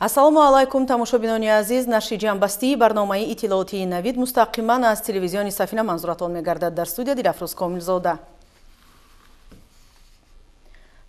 Ассалому алайкум, тамошобинони азиз. Нашри ҷамъбастии барномаи иттилоотии Навид мустақиман аз телевизиони Сафина манзуратон мегардад. Дар студия Дилафрӯз Комилзода.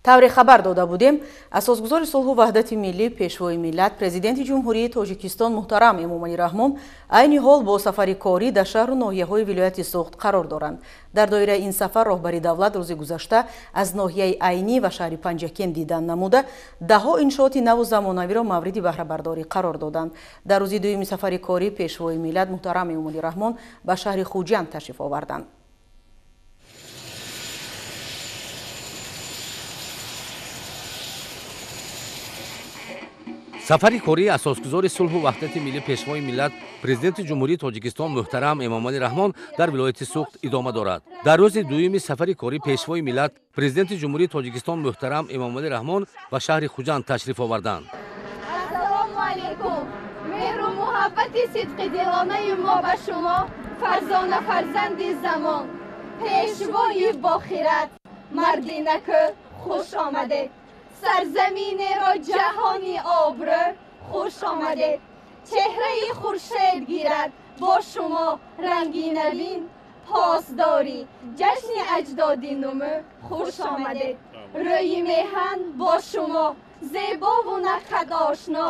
Тавре хабар дода будем, асосгузори сулҳу ваҳдати миллӣ, пешвои миллат, президенти Ҷумҳурии Тоҷикистон муҳтарам Эмомалӣ Раҳмон айни ҳол бо сафари корӣ дар шаҳру ноҳияҳои вилояти Суғд қарор доранд. Дар доираи ин сафар роҳбари давлат рӯзи гузашта аз ноҳияи Айнӣ ва шаҳри Панҷакент дидан намуда, даҳҳо иншооти наву замонавиро мавриди баҳрабардорӣ қарор доданд. Дар рӯзи дуюми сафари корӣ пешвои миллат муҳтарам Эмомалӣ Раҳмон ба шаҳри Хуҷанд ташриф оварданд. Сафари кории асосгузори сулҳу ваҳдати миллӣ, пешвои миллат, президенти Ҷумҳурии Тоҷикистон муҳтарам Эмомалӣ Раҳмон дар вилояти Суғд идома дорад. Дар рӯзи дуюми сафари корӣ пешвои миллат, президенти Ҷумҳурии Тоҷикистон муҳтарам Эмомалӣ Раҳмон ба шаҳри Хуҷанд ташриф оварданд. Ассалому алайкум! Меҳру муҳаббати сидқидилонаи мо ба шумо, фарзона фарзанди замон, пешвои бохират, марди накӯ, хуш омадед. Сарзаминеро ҷаҳони обрӯ, хуш омадед. Чеҳраи хуршед гирад бо шумо ранги навин, посдорӣ ҷашни аҷдоди нумӯ, хуш омадед. Рӯи меҳан бо шумо зебову наққад ошно,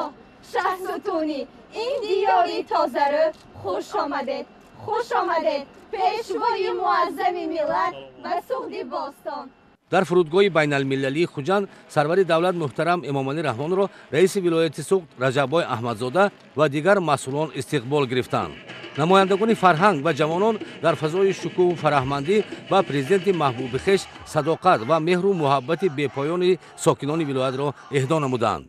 шаҳсутуни ин диёри тозарӯ, хуш омадед. Хуш омадед, пешвои муаззами миллат ба Суғди бостон. Дар фурудгоҳи байналмилалии Хуҷанд сарвари давлат муҳтарам Эмомалӣ Раҳмонро раиси вилояти Суғд Раҷаббой Аҳмадзода ва дигар масъулон истиқбол гирифтанд. Намояндагони фарҳанг ва ҷавонон дар фазои шукӯҳу фараҳмандӣ ба президенти маҳбуби хеш садоқат ва меҳру муҳаббати бепоёни сокинони вилоятро эҳдо намуданд.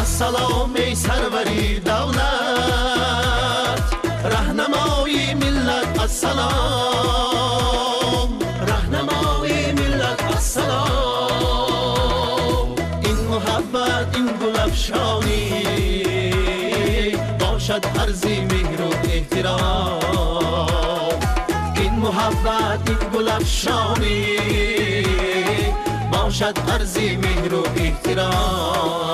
Ассалом, эй сарвари давлат, раҳнамои миллат, ассалом, раҳнамои миллат, ассалом. Ин муҳаббат, ин гулафшонӣ бошад арзи меҳру эҳтиром. Ин муҳаббат, ин гулафшонӣ бошад арзи меҳру эҳтиром.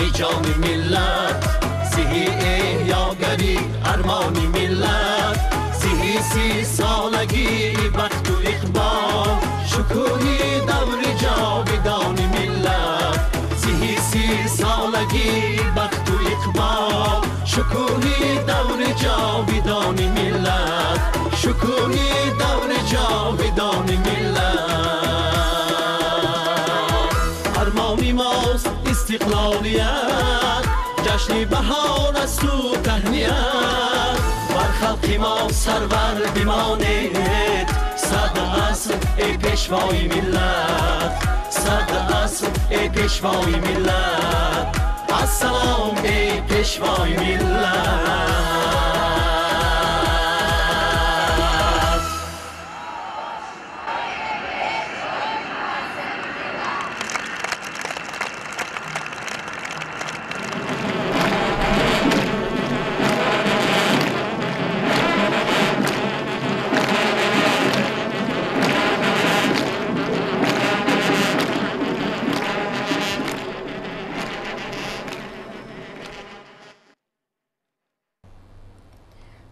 Эй ҷони миллат, зиҳи эҳёгари армони миллат, зиҳи 30 солагии бахту иқбол, шукӯҳи даври ҷовидони миллат, зиҳи 30 солагии бахту иқбол, шукӯҳи даври ҷовидони миллат, шукӯҳи даври ҷовидони миллат. Армони мост истиқлолият, ҷашни баҳор асту таҳният. Бар халқи мо сарвар бимонед 100 аср, эй пешвои миллат, 100 аср, эй пешвои миллат. Ассалом, эй пешвои миллат.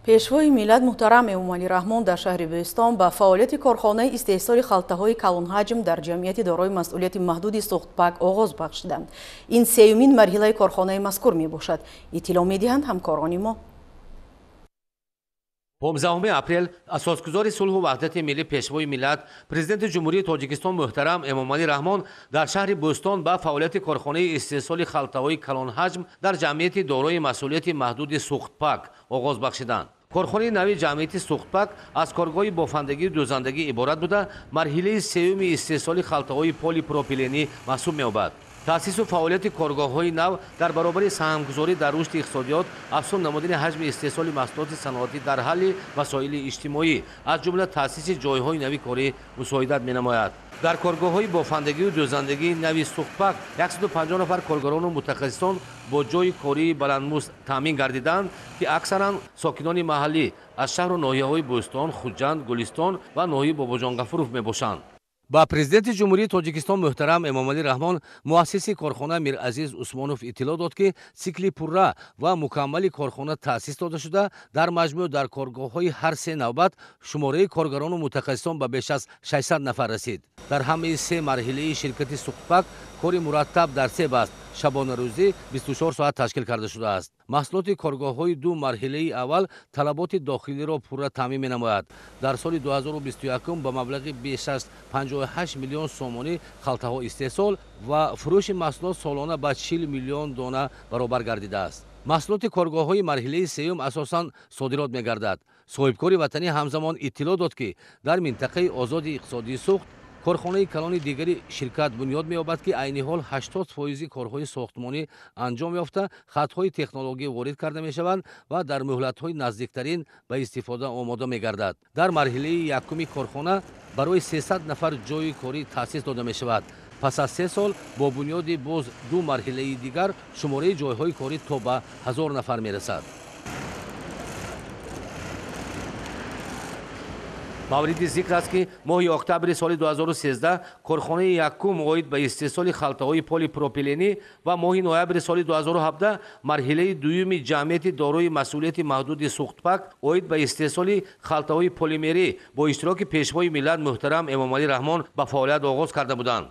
Пешвои миллат муҳтарам Эмомалӣ Раҳмон дар шаҳри Бӯстон ба фаъолияти корхонаи истеҳсоли халтаҳои калонҳаҷм дар ҷамъияти дорои масъулияти маҳдуди Суғдпак оғоз бахшиданд. Ин сеюмин марҳилаи корхонаи мазкур мебошад, иттилоъ медиҳанд ҳамкорони мо. 15 апрел асосгузори сулҳу ваҳдати миллӣ, Пешвои миллат, Президенти Ҷумҳурии Тоҷикистон муҳтарам Эмомалӣ Раҳмон дар шаҳри Бӯстон ба фаъолияти корхонаи истеҳсоли халтаҳои калонҳаҷм дар ҷамъияти дорои масъулияти маҳдуди Суғдпак оғоз бахшиданд. Корхонаи нави ҷамъияти Суғдпак аз коргоҳи бофандагию дӯзандагӣ иборат буда, марҳилаи сеюми истеҳсоли халтаҳои полипропиленӣ маҳсуб меёбад. Таъсису фаъолияти коргоҳҳои нав дар баробари саҳмгузорӣ дар рушди иқтисодиёт, афзун намудани ҳаҷми истеҳсоли маҳсулоти саноатӣ дар ҳалли масоили иҷтимоӣ, аз ҷумла таъсиси ҷойҳои нави корӣ мусоидат менамояд. Дар коргоҳҳои бофандагию дӯзандагии нави Суғдпак 150 нафар коргарону мутахассисон бо ҷойи кории баландмузд таъмин гардиданд, ки аксаран сокинони маҳаллӣ аз шаҳру ноҳияҳои Бӯстон, Хуҷанд, Гулистон ва ноҳияи Бобоҷон Ғафуров мебошанд. Ба Президенти Ҷумҳурии Тоҷикистон муҳтарам Эмомалӣ Раҳмон муассиси корхона Миразиз Усмонов иттилоъ дод, ки сикли пурра ва мукаммали корхона таъсис дода шуда, дар маҷмӯъ дар коргоҳҳои ҳар се навбат шумораи коргарону мутахассисон ба беш аз 600 нафар расид. Дар ҳамаи се марҳилаи ширкати Суғдпак кори мураттаб дар се баст шабонарӯзӣ 24 соат ташкил карда шудааст. Маҳсулоти коргоҳҳои ду марҳилаи аввал талаботи дохилиро пурра таъмин менамояд. Дар соли 2021 ба маблағи беш аз 58 миллион сомонӣ халтаҳо истеҳсол ва фурӯши маҳсулот солона ба 40 миллион дона баробар гардидааст. Маҳсулоти коргоҳҳои марҳилаи сеюм асосан содирот мегардад. Соҳибкори ватанӣ ҳамзамон иттилоъ дод, ки дар минтақаи озоди иқтисодии Суғд корхонаи калони дигари ширкат бунёд меёбад, ки айни ҳол 80% корҳои сохтмонӣ анҷом ёфта, хатҳои технологӣ ворид карда мешаванд ва дар муҳлатҳои наздиктарин ба истифода омода мегардад. Дар марҳилаи якуми корхона барои 300 нафар ҷойи корӣ таъсис дода мешавад. Пас аз 3 сол бо бунёди боз ду марҳилаи дигар шумораи ҷойҳои корӣ то ба 1000 нафар мерасад. Мавриди зикр аст, ки моҳи октябри соли 2013 корхонаи якум оид ба истеҳсоли халтаҳои полипропиленӣ ва моҳи ноябри соли 2017 марҳилаи дуюми ҷамъияти дорои масъулияти маҳдуди Суғдпак оид ба истеҳсоли халтаҳои полимерӣ бо иштироки Пешвои миллат муҳтарам Эмомалӣ Раҳмон ба фаъолият оғоз карда буданд.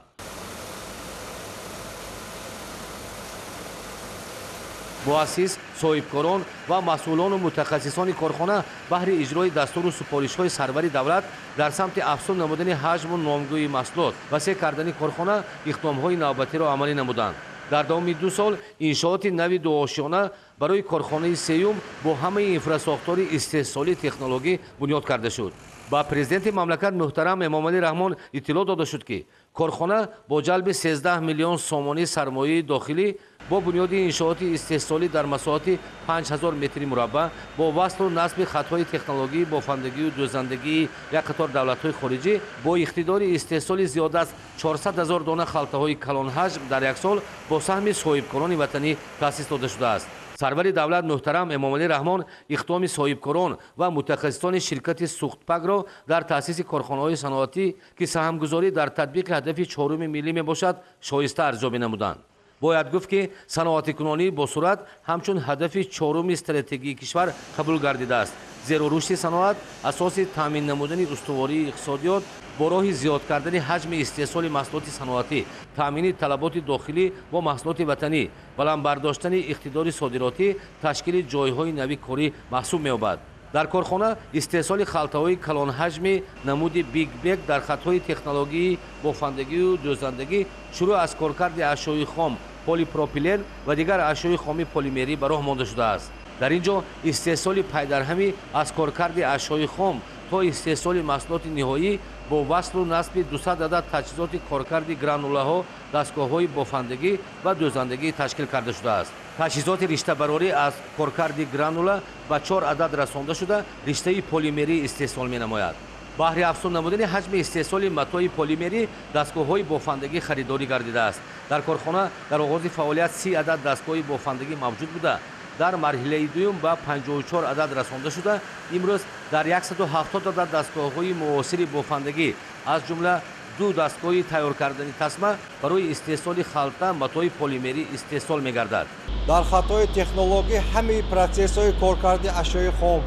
Муассис, соҳибкорон ва масъулону мутахассисони корхона баҳри иҷрои дастуру супоришҳои сарвари давлат дар самти афзун намудани ҳаҷму номгӯи маҳсулот васеъ кардани корхона иқдомҳои навбатиро амалӣ намуданд. Дар давоми 2 сол иншооти нави дуошёна барои корхонаи сеюм бо ҳамаи инфрасохтори истеҳсолии технологӣ бунёд карда шуд. Ба Президенти мамлакат муҳтарам Эмомалӣ Раҳмон иттилоъ дода шуд, ки корхона бо ҷалби 13 миллион сомонӣ сармояи дохилӣ бо бунёди иншооти истеҳсолӣ дар масоҳати 5000 метри мураббаъ бо васлу насби хатҳои технологии бофандагию дӯзандагии як қатор давлатҳои хориҷӣ бо иқтидори истеҳсоли зиёда аз 400 000 дона халтаҳои калонҳаҷм дар як сол бо саҳми соҳибкорони ватанӣ таъсис дода шудааст. Сарвари давлат муҳтарам Эмомалӣ Раҳмон иқдоми соҳибкорон ва мутахассисони ширкати Суғдпакро дар таъсиси корхонаҳои саноатӣ, ки саҳмгузорӣ дар татбиқи ҳадафи чоруми миллӣ мебошад, шоиста арзёбӣ намуданд. Бояд гуфт, ки саноатикунонӣ бо суръат ҳамчун ҳадафи чоруми стратегии кишвар қабул гардидааст, зеро рушди саноат асоси таъмин намудани устувории иқтисодиёт бо роҳи зиёд кардани ҳаҷми истеҳсоли маҳсулоти саноатӣ, таъмини талаботи дохилӣ бо маҳсулоти ватанӣ, баланд бардоштани иқтидори содиротӣ, ташкили ҷойҳои нави корӣ маҳсуб меёбад. Дар корхона истеҳсоли халтаҳои калонҳаҷми намуди бигбек дар хатҳои технологии бофандагию дӯзандагӣ шурӯъ аз коркарди ашёи хом, полипропилен ва дигар ашёи хоми полимерӣ ба роҳ монда шудааст. Дар ин ҷо истеҳсоли пайдарҳамӣ аз коркарди ашёи хом то истеҳсоли маҳсулоти ниҳоӣ бо васлу насби 200 адад таҷҳизоти коркарди гранулаҳо, дастгоҳҳои бофандагӣ ва дӯзандагӣ ташкил карда шудааст. Таҷҳизоти риштабарорӣ аз коркарди гранула ба 4 адад расонда шуда, риштаи полимерӣ истеҳсол менамояд. Баҳри афзун намудани ҳаҷми истеҳсоли матои полимерӣ дастгоҳҳои бофандагӣ харидорӣ гардидааст. Дар корхона дар оғози фаъолият 30 адад дастгоҳи бофандагӣ мавҷуд буда, дар марҳилаи дуюм ба 54 адад расонда шуда, имрӯз дар 170 адад дастгоҳҳои муосири бофандагӣ, аз ҷумла 2 дастгоҳи тайёр кардани тасма барои истеҳсоли халта матои полимерӣ истеҳсол мегардад. Дар хатҳои технологӣ ҳамаи процессҳои коркарди ашёи хом,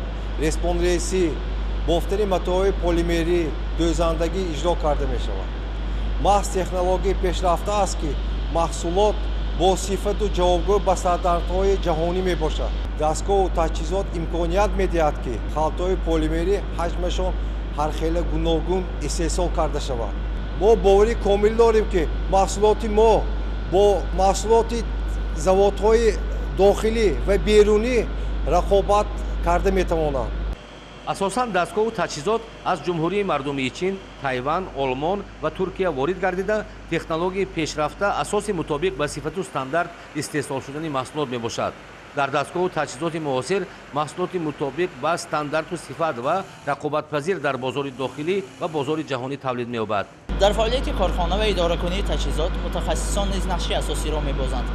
респонресӣ, бофтани матои полимерӣ, дӯзандагӣ иҷро карда мешавад. Маҳз технологияи пешрафта аст, ки маҳсулот Бо сифату ҷавобгӯ ба стандартҳои ҷаҳонӣ мебошад. Дастгоҳу таҷҳизот имконият медиҳад, ки халтаҳои полимерӣ ҳаҷмашон ҳархела гуногун истеҳсол карда шавад. Мо боварӣ комил дорем, ки маҳсулоти мо бо маҳсулоти заводҳои дохилӣ ва берунӣ рақобат карда метавонанд. Асосан дастгоҳу таҷҳизот аз Ҷумҳурии Мардумии Чин, Тайван, Олмон ва Туркия ворид гардида, технологияи пешрафта асоси мутобиқ ба сифату стандарт истеҳсол шудани маҳсулот мебошад. Дар дастгоҳу таҷҳизоти муосир маҳсулоти мутобиқ ба стандарту сифат ва рақобатпазир дар бозори дохилӣ ва бозори ҷаҳонӣ тавлид меёбад. Дар фаъолияти корхона ва идоракунии таҷҳизот мутахассисон низ нақши асосиро мебозанд.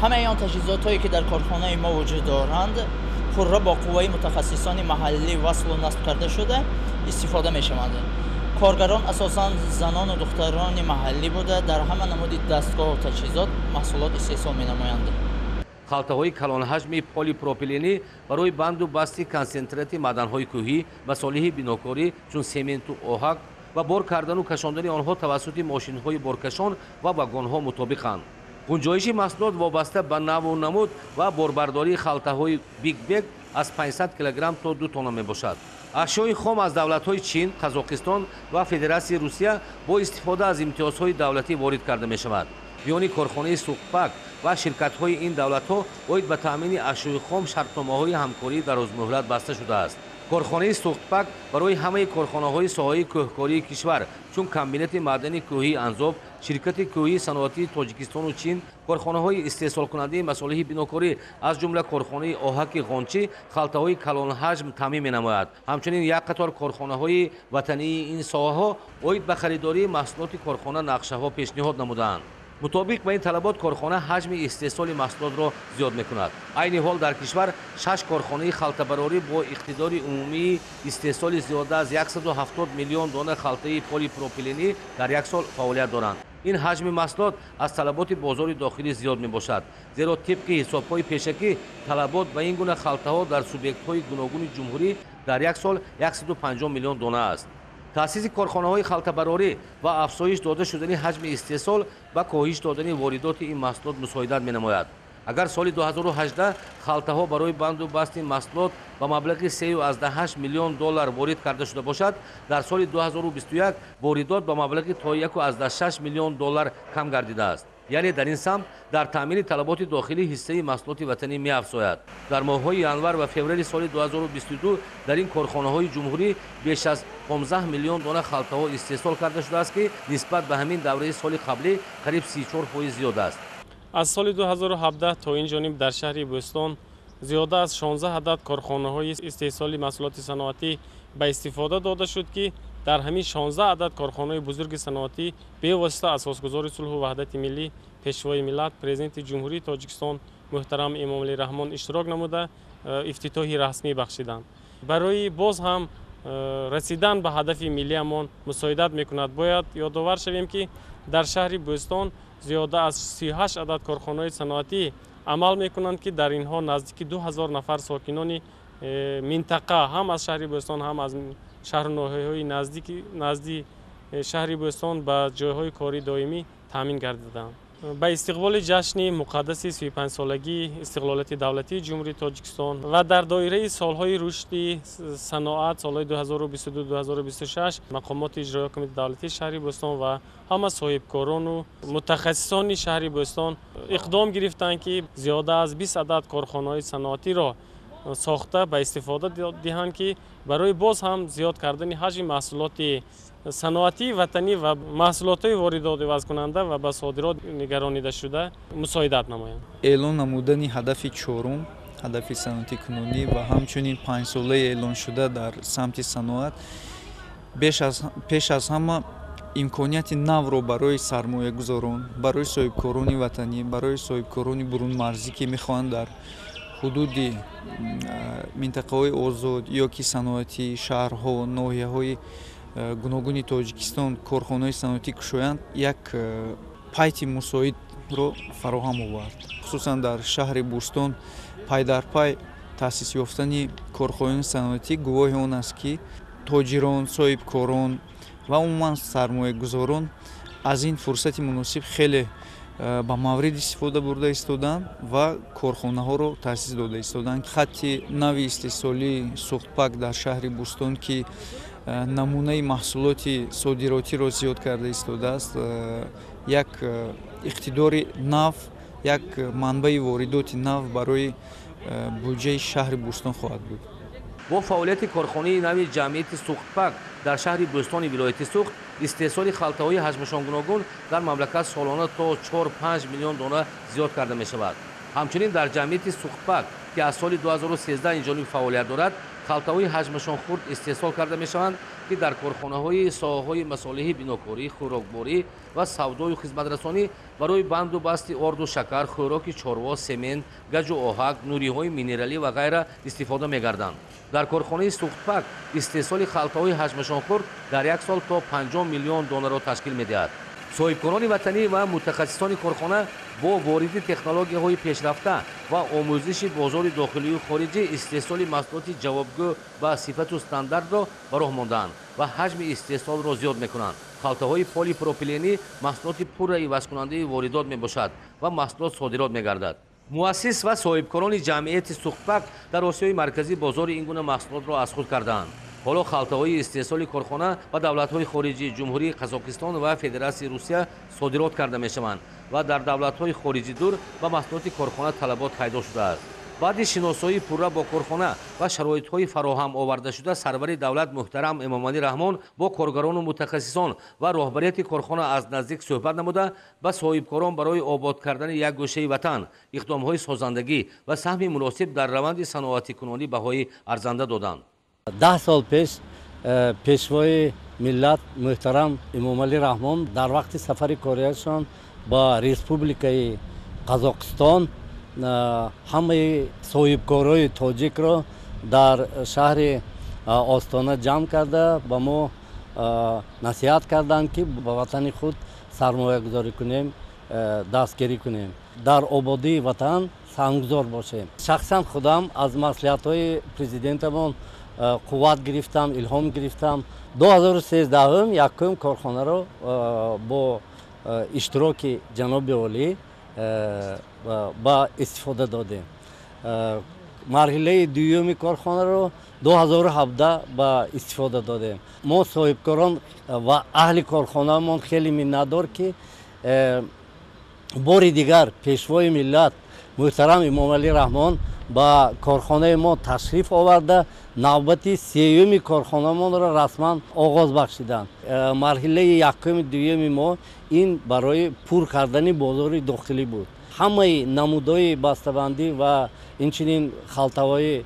Ҳамаи он таҷҳизотҳое, ки дар корхонаи мо вуҷуд доранд, пурра бо қувваи мутахассисони маҳаллӣ васлу насб карда шуда истифода мешаванд. Коргарон асосан занону духтарони маҳаллӣ буда, дар ҳама намуди дастгоҳу таҷҳизот маҳсулот истеҳсол менамоянд. Халтаҳои калонҳаҷми полипропиленӣ барои банду басти консентрати маъданҳои кӯҳӣ, масолиҳи бинокорӣ чун сементу оҳак ва бор кардану кашондани онҳо тавассути мошинҳои боркашон ва вагонҳо мутобиқанд. Гунҷоиши маҳсулот вобаста ба навъу намуд ва борбардории халтаҳои бигбег аз 500 килограмм то 2 тонна мебошад. Ашёи хом аз давлатҳои Чин, Қазоқистон ва Федератсияи Русия бо истифода аз имтиёзҳои давлатӣ ворид карда мешавад. Миёни корхонаи Суғдпак ва ширкатҳои ин давлатҳо оид ба таъмини ашёи хом шартномаҳои ҳамкории дарозмуҳлат баста шудааст. Корхонаи Суғдпак барои ҳамаи корхонаҳои соҳаи кӯҳкории кишвар, чун комбинати маъдани кӯҳии Анзоб, ширкати кӯҳии саноатии Тоҷикистону Чин, корхонаҳои истеҳсолкунандаи масолиҳи бинокорӣ, аз ҷумла корхонаи оҳаки Ғончӣ, халтаҳои калонҳаҷм таъмин менамояд. Ҳамчунин як қатор корхонаҳои ватании ин соҳаҳо оид ба харидории маҳсулоти корхона нақшаҳо пешниҳод намудаанд. Мутобиқ ба ин талабот корхона ҳаҷми истеҳсоли маҳсулотро зиёд мекунад. Айни ҳол дар кишвар 6 корхонаи халтабарорӣ бо иқтидори умумии истеҳсоли зиёда аз 170 миллион дона халтаи полипропиленӣ дар як сол фаъолият доранд. Ин ҳаҷми маҳсулот аз талаботи бозори дохилӣ зиёд мебошад, зеро тибқи ҳисобҳои пешакӣ талабот ба ин гуна халтаҳо дар субъектҳои гуногуни ҷумҳурӣ дар як сол 150 миллион дона аст. Таъсиси корхонаҳои халтабарорӣ ва афзоиш дода шудани ҳаҷми истеҳсол ба коҳиш додани воридоти ин маҳсулот мусоидат менамояд. Агар соли 2018 халтаҳо барои банду басти маҳсулот ба маблағи 3,8 миллион доллар ворид карда шуда бошад, дар соли 2021 воридот ба маблағи то 1,6 миллион доллар кам гардидааст. Яъне дар ин самт дар таъмини талаботи дохилӣ ҳиссаи маҳсулоти ватанӣ меафзояд. Дар моҳҳои январ ва феврали соли 2022 дар ин корхонаҳои ҷумҳурӣ беш аз 15 миллион дона халтаҳо истеҳсол карда шудааст, ки нисбат ба ҳамин давраи соли қаблӣ қариб 34% зиёд аст. Аз соли 2017 то ин ҷониб дар шаҳри Бӯстон зиёда аз 16 адад корхонаҳои истеҳсоли маҳсулоти саноатӣ ба истифода дода шуд, ки дар ҳамин 16 адад корхонаҳои бузурги саноатӣ бевосита асосгузори сулҳу ваҳдати миллӣ, Пешвои миллат, Президенти Ҷумҳурии Тоҷикистон муҳтарам Эмомалӣ Раҳмон иштирок намуда ифтитоҳи расмӣ бахшиданд. Барои боз ҳам расидан ба ҳадафи миллиамон мусоидат мекунад. Бояд ёдовар шавем, ки дар шаҳри Бӯстон зиёда аз 38 адад корхонаҳои саноатӣ амал мекунанд, ки дар инҳо наздики 2000 нафар сокинони минтақа ҳам аз шаҳри Бӯстон, ҳам аз шаҳру ноҳияҳои назди шаҳри Бӯстон ба ҷойҳои кори доимӣ таъмин гардиданд. Ба истиқболи ҷашни муқаддаси 35-солагии истиқлолияти давлатии Ҷумҳурии Тоҷикистон ва дар доираи солҳои рушди саноат солҳои 2022-2026 мақомоти иҷроия ҳукумати давлатии шаҳри Бӯстон ва ҳама соҳибкорону мутахассисони шаҳри Бӯстон иқдом гирифтанд, ки зиёда аз 20 адад корхонаҳои саноатиро сохта ба истифода диҳанд, ки барои боз ҳам зиёд кардани ҳаҷми маҳсулоти саноатии ватанӣ ва маҳсулотҳои воридотивазкунанда ва ба содирот нигаронидашуда мусоидат намоянд. Эълон намудани ҳадафи чорум, ҳадафи саноатикунонӣ ва ҳамчунин панҷсолаи эълоншуда дар самти саноат пеш аз ҳама имконияти навро барои сармоягузорон, барои соҳибкорони ватанӣ, барои соҳибкорони бурунмарзӣ, ки мехоҳанд дар ҳудуди минтақаҳои озод ё ки саноатӣ, шаҳрҳо, ноҳияҳои гуногуни Тоҷикистон корхонаҳои саноатӣ кушоянд, як пайти мусоидро фароҳам овард. Хусусан дар шаҳри Бӯстон пайдарпай таъсис ёфтани корхонаҳои саноатӣ гувоҳи он аст, ки тоҷирон, соҳибкорон ва умуман сармоягузорон аз ин фурсати муносиб хеле ба маврид истифода бурда истоданд ва корхонаҳоро таъсис дода истоданд. Хатти нави истеҳсолии Суғдпак дар шаҳри Бӯстон, ки намунаи маҳсулоти содиротиро зиёд карда истодааст, як иқтидори нав, як манбаи воридоти нав барои буҷаи шаҳри Бӯстон хоҳад буд. Бо фаъолияти корхонаи нави ҷамъияти Суғдпак дар шаҳри Бӯстони вилояти Суғд истеҳсоли халтаҳои ҳаҷмашон гуногун дар мамлакат солона то 4-5 миллион дона зиёд карда мешавад. Ҳамчунин дар ҷамъияти Суғдпак, ки аз соли 2013 инҷониб фаъолият дорад, халтаҳои ҳаҷмашон хурд истеҳсол карда мешаванд, ки дар корхонаҳои соҳаҳои масолеҳи бинокорӣ, хӯрокборӣ ва савдою хизматрасонӣ барои банду басти орду шакар, хӯроки чорво, семент, гаҷу оҳак, нуриҳои минералӣ ва ғайра истифода мегарданд. Дар корхонаи Суғдпак истеҳсоли халтаҳои ҳаҷмашон хурд дар як сол то 50 миллион донаро ташкил медиҳад. Соҳибкорони ватанӣ ва мутахассисони корхона бо вориди технологияҳои пешрафта ва омӯзиши бозори дохилию хориҷӣ истеҳсоли маҳсулоти ҷавобгӯ ба сифату стандартро ба роҳ мондаанд ва ҳаҷми истеҳсолро зиёд мекунанд. Халтаҳои полипропиленӣ маҳсулоти пурра ивазкунандаи воридот мебошад ва маҳсулот содирот мегардад. Муассис ва соҳибкорони ҷамъияти Суғдпак дар Осиёи Марказӣ бозори ин гуна маҳсулотро аз худ кардаанд. Ҳоло халтаҳои истеҳсоли корхона ба давлатҳои хориҷӣ, Ҷумҳурии Қазоқистон ва Федератсияи Русия содирот карда мешаванд ва дар давлатҳои хориҷӣ дур ба маҳсулоти корхона талабот пайдо шудааст. Баъди шиносоии пурра бо корхона ва шароитҳои фароҳам овардашуда, сарвари давлат муҳтарам Эмомалӣ Раҳмон бо коргарону мутахассисон ва роҳбарияти корхона аз наздик суҳбат намуда, ба соҳибкорон барои обод кардани як гӯшаи ватан, иқдомҳои созандагӣ ва саҳми муносиб дар раванди саноатикунонӣ баҳои арзанда доданд. 10 сол пеш пешвои миллат муҳтарам Эмомалӣ Раҳмон дар вақти сафари корияшон ба Республикаи Қазоқистон ҳамаи соҳибкорои тоҷикро дар шаҳри Остона ҷамъ карда ба мо насиҳат карданд, ки ба ватани худ сармоягузорӣ кунем, дастгирӣ кунем, дар ободии ватан саҳмгузор бошем. Шахсан худам аз маслиҳатҳои президентамон қувват гирифтам, илҳом гирифтам. 2013 якум корхонаро бо иштироки ҷаноби олӣ ба истифода додем. Марҳилаи дуюми корхонаро 2017 ба истифода додем. Мо соҳибкорон ва аҳли корхонаамон хеле миннатдор, ки бори дигар пешвои миллат муҳтарам Эмомалӣ Раҳмон ба корхонаи мо ташриф оварда, навбати сеюми корхонамонро расман оғоз бахшиданд. Марҳилаи якуми дуюми мо ин барои пур кардани бозори дохилӣ буд. Ҳамаи намудҳои бастабандӣ ва инчунин халтаҳои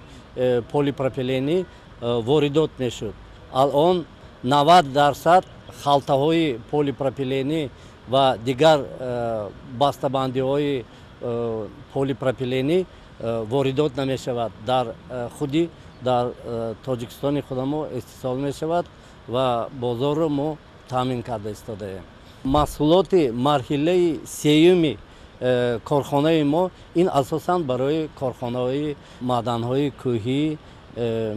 полипропиленӣ воридот мешуд. Алон 90% халтаҳои полипропиленӣ ва дигар бастабандиҳои полипропиленӣ воридот намешавад. Дар худи дар Тоҷикистони худамо истеҳсол мешавад ва бозорро мо таъмин карда истодаем. Маҳсулоти марҳилаи сеюми корхонаи мо ин асосан барои корхонаҳои маъданҳои кӯҳӣ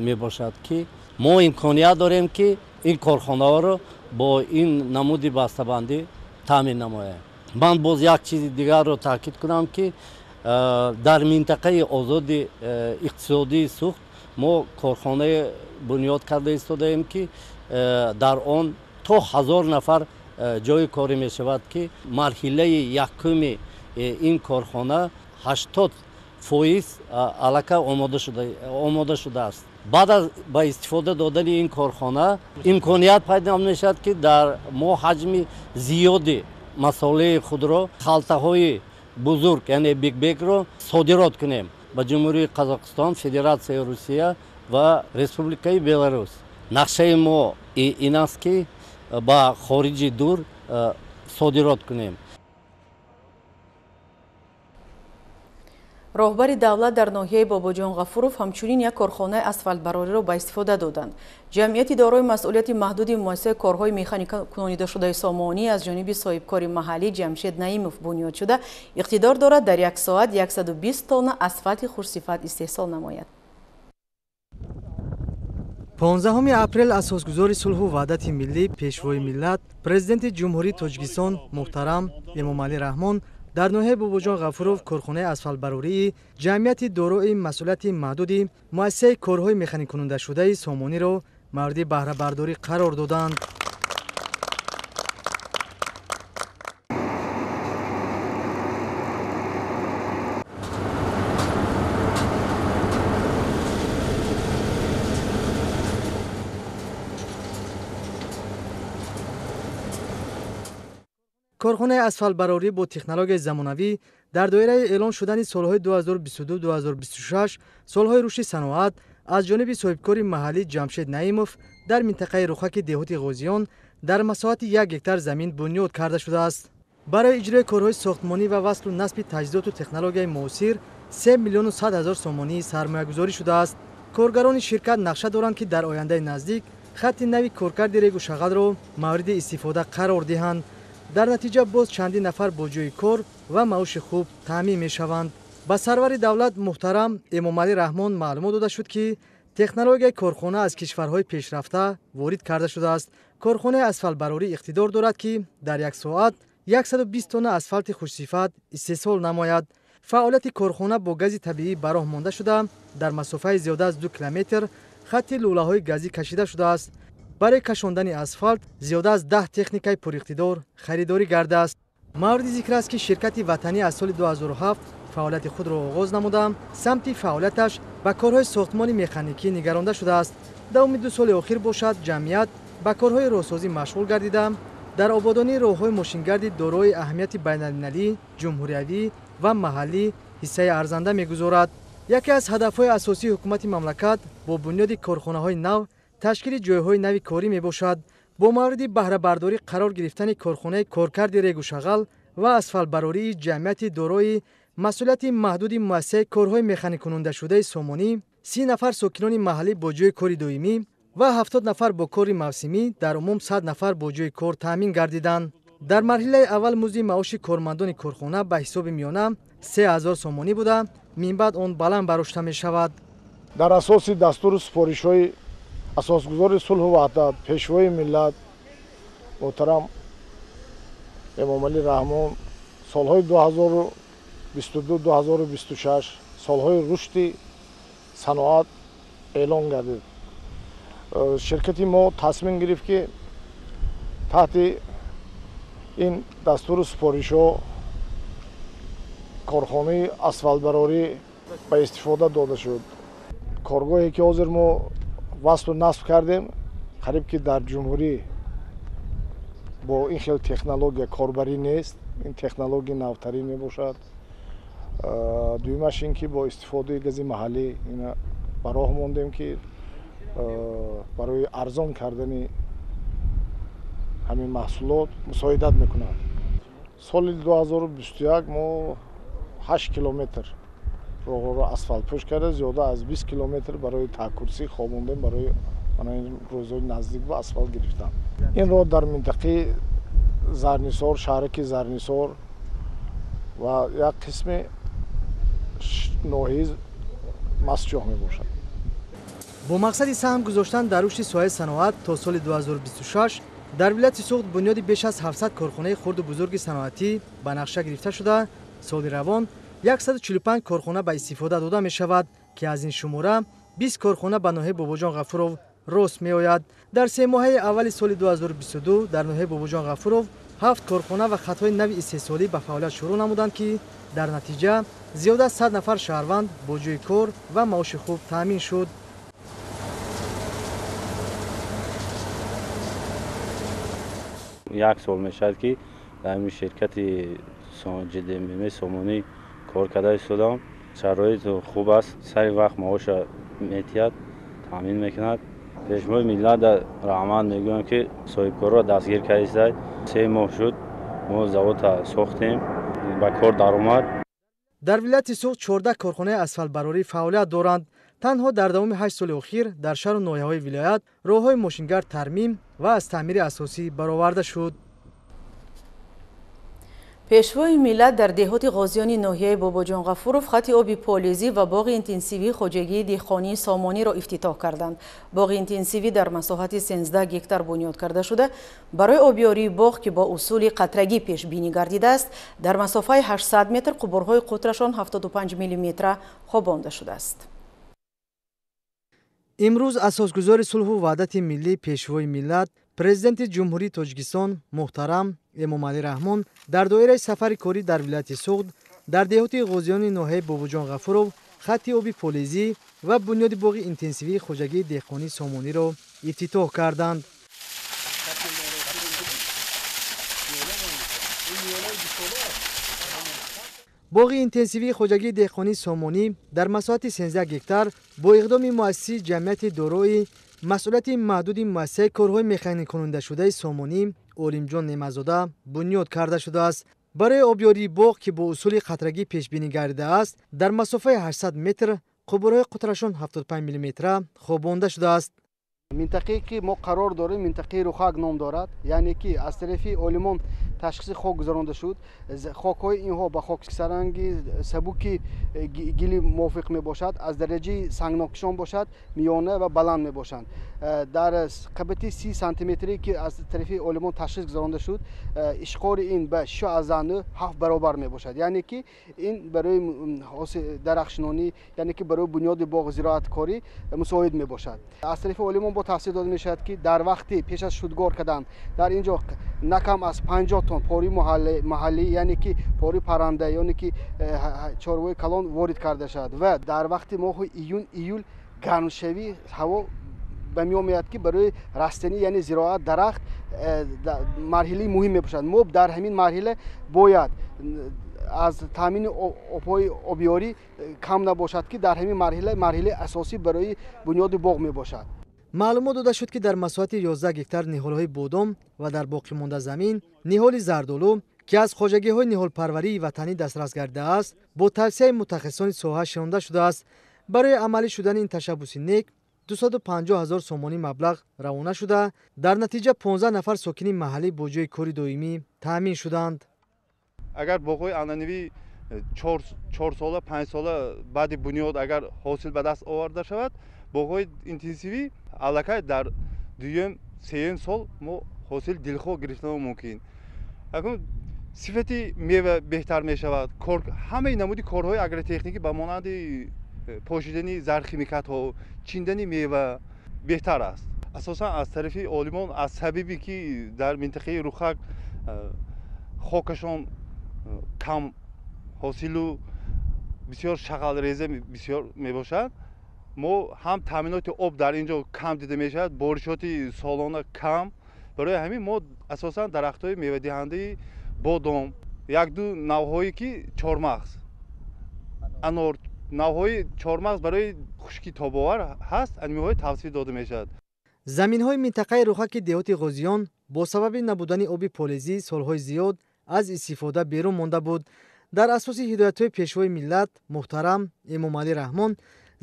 мебошад, ки мо имконият дорем, ки ин корхонаҳоро бо ин намуди бастабандӣ таъмин намоем. Ман боз як чизи дигарро таъкид кунам, ки дар минтақаи озоди иқтисодии Суғд мо корхонае бунёд карда истодаем, ки дар он то 1000 нафар ҷойи корӣ мешавад, ки марҳилаи якуми ин корхона 80% аллакай омода шудааст. Баъд аз ба истифода додани ин корхона имконият пайдо мешавад, ки дар мо ҳаҷми зиёди масолеҳи худро, халтаҳои бузург, яъне бигбегро содирот кунем ба Ҷумҳурии Қазоқистон, Федератсияи Русия ва Республикаи Беларус. Нақшаи мо ин аст, ки ба хориҷи дур содирот кунем. Роҳбари давлат дар ноҳияи Бобоҷон Ғафуров ҳамчунин як корхонаи асфалтбарориро ба истифода доданд. Ҷамъияти дорои масъулияти маҳдуди муассисаи корҳои механикакунонидашудаи Сомонӣ аз ҷониби соҳибкори маҳаллӣ Ҷамшед Наимов бунёд шуда, иқтидор дорад дар як соат 120 тонна асфалти хушсифат истеҳсол намояд. 15 апрел асосгузори сулҳу ваҳдати миллӣ, пешвои миллат, президенти Ҷумҳурии Тоҷикистон муҳтарам Эмомалӣ Раҳмон Дар ноҳияи Бобоҷон Ғафуров корхонаи асфалтбарории ҷамъияти дорои масъулияти маҳдуди муассисаи корҳои механиккунандашудаи Сомониро мавриди баҳрабардорӣ қарор доданд. Корхонаи асфалтбарорӣ бо технологияи замонавӣ дар доираи эълон шудани солҳои 2022-2026 солҳои рушди саноат аз ҷониби соҳибкори маҳаллӣ Ҷамшед Наимов дар минтақаи Рухаки деҳоти Ғозиён дар масоҳати 1 гектар замин бунёд карда шудааст. Барои иҷрои корҳои сохтмонӣ ва васлу насби таҷҳизоту технологияи муосир 3 100 000 сомонӣ сармоягузорӣ шудааст. Коргарони ширкат нақша доранд, ки дар ояндаи наздик хатти нави коркарди регу шағалро мавриди истифода қарор диҳанд. Дар натиҷа боз чандин нафар бо ҷойи кор ва маоши хуб таъмин мешаванд. Ба сарвари давлат муҳтарам Эмомалӣ Раҳмон маълумот дода шуд, ки технологияи корхона аз кишварҳои пешрафта ворид карда шудааст. Корхонаи асфалтбарорӣ иқтидор дорад, ки дар як соат 120 тонна асфалти хушсифат истеҳсол намояд. Фаъолияти корхона бо гази табиӣ ба роҳ монда шуда, дар масофаи зиёда аз 2 километр хатти лӯлаҳои газӣ кашида шудааст. Барои кашондани асфалт зиёда аз 10 техникаи пуриқтидор харидорӣ гардааст. Мавриди зикр аст, ки ширкати ватанӣ аз соли 2007 фаъолияти худро оғоз намуда, самти фаъолияташ ба корҳои сохтмони механикӣ нигаронда шудааст. Давоми 2 соли охир бошад, ҷамъият ба корҳои роҳсозӣ машғул гардида, дар ободонии роҳҳои мошингарди дорои аҳамияти байналмилалӣ, ҷумҳуриявӣ ва маҳаллӣ ҳиссаи арзанда мегузорад. Яке аз ҳадафҳои асосии ҳукумати мамлакат бо бунёди корхонаҳои нав ташкили ҷойҳои нави корӣ мебошад. Бо мавриди баҳрабардорӣ қарор гирифтани корхонаи коркарди регу шағал ва асфалтбарории ҷамъияти дорои масъулияти маҳдуди муассисаи корҳои механиккунандашудаи Сомонӣ 30 нафар сокинони маҳаллӣ бо ҷойи кори доимӣ ва 70 нафар бо кори мавсимӣ, дар умум 100 нафар бо ҷойи кор таъмин гардиданд. Дар марҳилаи аввал музди маоши кормандони корхона ба ҳисоби миёна 3000 сомонӣ буда, минбаъд он баланд барошта мешавад. Дар асоси дастуру супоришҳои асосгузори сулҳу ваҳдат, пешвои миллат муҳтарам Эмомалӣ Раҳмон солҳои 2022-2026 солҳои рушди саноат эълон гардид. Ширкати мо тасмим гирифт, ки таҳти ин дастуру супоришҳо корхонаи асфалтбарорӣ ба истифода дода шуд. Коргоҳе ки ҳозир мо васлу насб кардем, қариб ки дар ҷумҳурӣ бо ин хел технология корбарӣ нест. Ин технология навтарин мебошад. Дуюмаш ин ки бо истифодаи гази маҳаллӣ ина ба роҳ мондем, ки барои арзон кардани ҳамин маҳсулот мусоидат мекунад. Соли 2021 мо 8 километр роҳро асфалтпӯш карда, зиёда аз 20 километр барои таъкурсӣ хобондем, барои рӯзҳои наздик ба асфалт гирифтан. Ин роҳ дар минтақаи Зарнисор, шаҳраки Зарнисор ва як қисми ноҳияи Мастчоҳ мебошад. Бо мақсади саҳм гузоштан дар рушди соҳаи саноат то соли 2026 дар вилояти Суғд бунёди беш аз 700 корхонаи хурду бузурги саноатӣ ба нақша гирифта шуда, соли равон 145 корхона ба истифода дода мешавад, ки аз ин шумора 20 корхона ба ноҳияи Бобоҷон Ғафуров рост меояд. Дар семоҳаи аввали соли 2022 дар ноҳияи Бобоҷон Ғафуров 7 корхона ва хатҳои нави истеҳсолӣ ба фаъолият шурӯъ намуданд, ки дар натиҷа зиёда аз 100 нафар шаҳрванд бо ҷойи кор ва маоши хуб таъмин шуд. Як сол мешавад, ки дар ҳамин ширкати ҷдмм Сомонӣ кор карда истодам. Шароит хуб аст, сари вақт маоша метиҳад, таъмин мекунад. Пешвои миллат раҳмат мегӯям, ки соҳибкорро дастгир кардааст. 3 моҳ шуд мо заводро сохтем, ба кор даромад. Дар вилояти Суғд 14 корхонаи асфалтбарорӣ фаъолият доранд. Танҳо дар давоми 8 соли охир дар шаҳру ноҳияҳои вилоят роҳҳои мошингард тармим ва аз таъмири асосӣ бароварда шуд. Пешвои миллат дар деҳоти Ғозиёни ноҳияи Бобоҷон Ғафуров хати оби полезӣ ва боғи интенсивии хоҷагии деҳқонии Сомониро ифтитоҳ карданд. Боғи интенсивӣ дар масоҳати 13 гектар бунёд карда шуда, барои обёрии боғ, ки бо усули қатрагӣ пешбинӣ гардидааст, дар масофаи 800 метр қубурҳои қутрашон 75 миллиметра хобонда шудааст. Имрӯз асосгузори сулҳу ваҳдати миллӣ, Пешвои миллат, Президенти Ҷумҳурии Тоҷикистон муҳтарам Эмомалӣ Раҳмон дар доираи сафари корӣ дар вилояти Суғд дар деҳоти Ғозиёни ноҳияи Бобоҷон Ғафуров хати оби полезӣ ва бунёди боғи интенсивии хоҷагии деҳқонии Сомониро ифтитоҳ карданд. Боғи интенсивии хоҷагии деҳқонии Сомонӣ дар масоҳати 13 гектар бо иқдоми муассиси ҷамъияти дорои масъулияти маҳдуди муассисаи корҳои механикунандашудаи Сомонӣ Олимҷон Неъматзода бунёд карда шудааст. Барои обёрии боғ, ки бо усули қатрагӣ пешбинӣ гардидааст, дар масофаи 800 метр қубурҳои қутрашон 75 миллиметра хобонда шудааст. Минтақае ки мо қарор дорем, минтақаи Рухак ном дорад, яъне ки аз тарафи олимон ташхиси хок гузаронда шуд. Хокҳои инҳо ба хоксаранги сабуки гили мувофиқ мебошад, аз дараҷаи сангнокишон бошад, миёна ва баланд мебошанд. Дар қабати 30 сантиметре ки аз тарафи олимон ташхис гузаронда шуд, ишқори ин ба 6,7 баробар мебошад, яъне ки ин барои дарахтшинонӣ, яъне ки барои бунёди боғ зироаткорӣ мусоид мебошад. Аз тарафи олимон бо тавсия дода мешавад, ки дар вақти пеш аз шудгор кардан дар ин ҷо на кам аз 50 тонн пори маҳаллӣ, яъне ки пори парранда, яъне ки чорвои калон ворид карда шавад ва дар вақти моҳи июн июл гармшавии ҳаво ба миён меояд, ки барои растанӣ, яъне зироат, дарахт марҳилаи муҳим мебошад. Мо дар ҳамин марҳила бояд аз таъмини обҳои обёрӣ кам набошад, ки дар ҳамин марҳила марҳилаи асосӣ барои бунёди боғ мебошад. Маълумот дода шуд, ки дар масоҳати 11 гектар ниҳолҳои бодом ва дар боқимонда замин ниҳоли зардолу, ки аз хоҷагиҳои ниҳолпарварии ватанӣ дастрас гардидааст, бо тавсияи мутахассисони соҳа шинонда шудааст. Барои амалӣ шудани ин ташаббуси нек 250 ҳазор сомонӣ маблағ равона шуда, дар натиҷа 15 нафар сокини маҳаллӣ бо ҷойи кори доимӣ таъмин шуданд. Агар боғҳои анъанавӣ 4 сола, 5 сола баъди бунёд агар ҳосил ба даст оварда шавад, боғҳои интенсивӣ аллакай дар дуюм, сеюм сол мо ҳосил дилхоҳ гирифтан мумкин. Акнун сифати мева беҳтар мешавад. Ҳамаи намуди корҳои агротехникӣ ба монанди пошидани зархимикатҳо, чиндани мева беҳтар аст. Асосан аз тарафи олимон аз сабабе ки дар минтақаи Рухак хокашон кам ҳосилу бисёр шағалреза бисёр мебошад, мо ҳам таъминоти об дар ин ҷо кам дида мешавад, боришоти солона кам. Барои ҳамин мо асосан дарахтҳои мевадиҳандаи бодом, як-ду навъҳое ки чормағз, анор, навъҳои чормағз барои хушкӣ тобовар ҳаст, анимиҳои тавсия дода мешавад. Заминҳои минтақаи Рухаки деҳоти Ғозиён бо сабаби набудани оби полезӣ солҳои зиёд аз истифода берун монда буд. Дар асоси ҳидоятҳои Пешвои миллат муҳтарам Эмомалӣ Раҳмон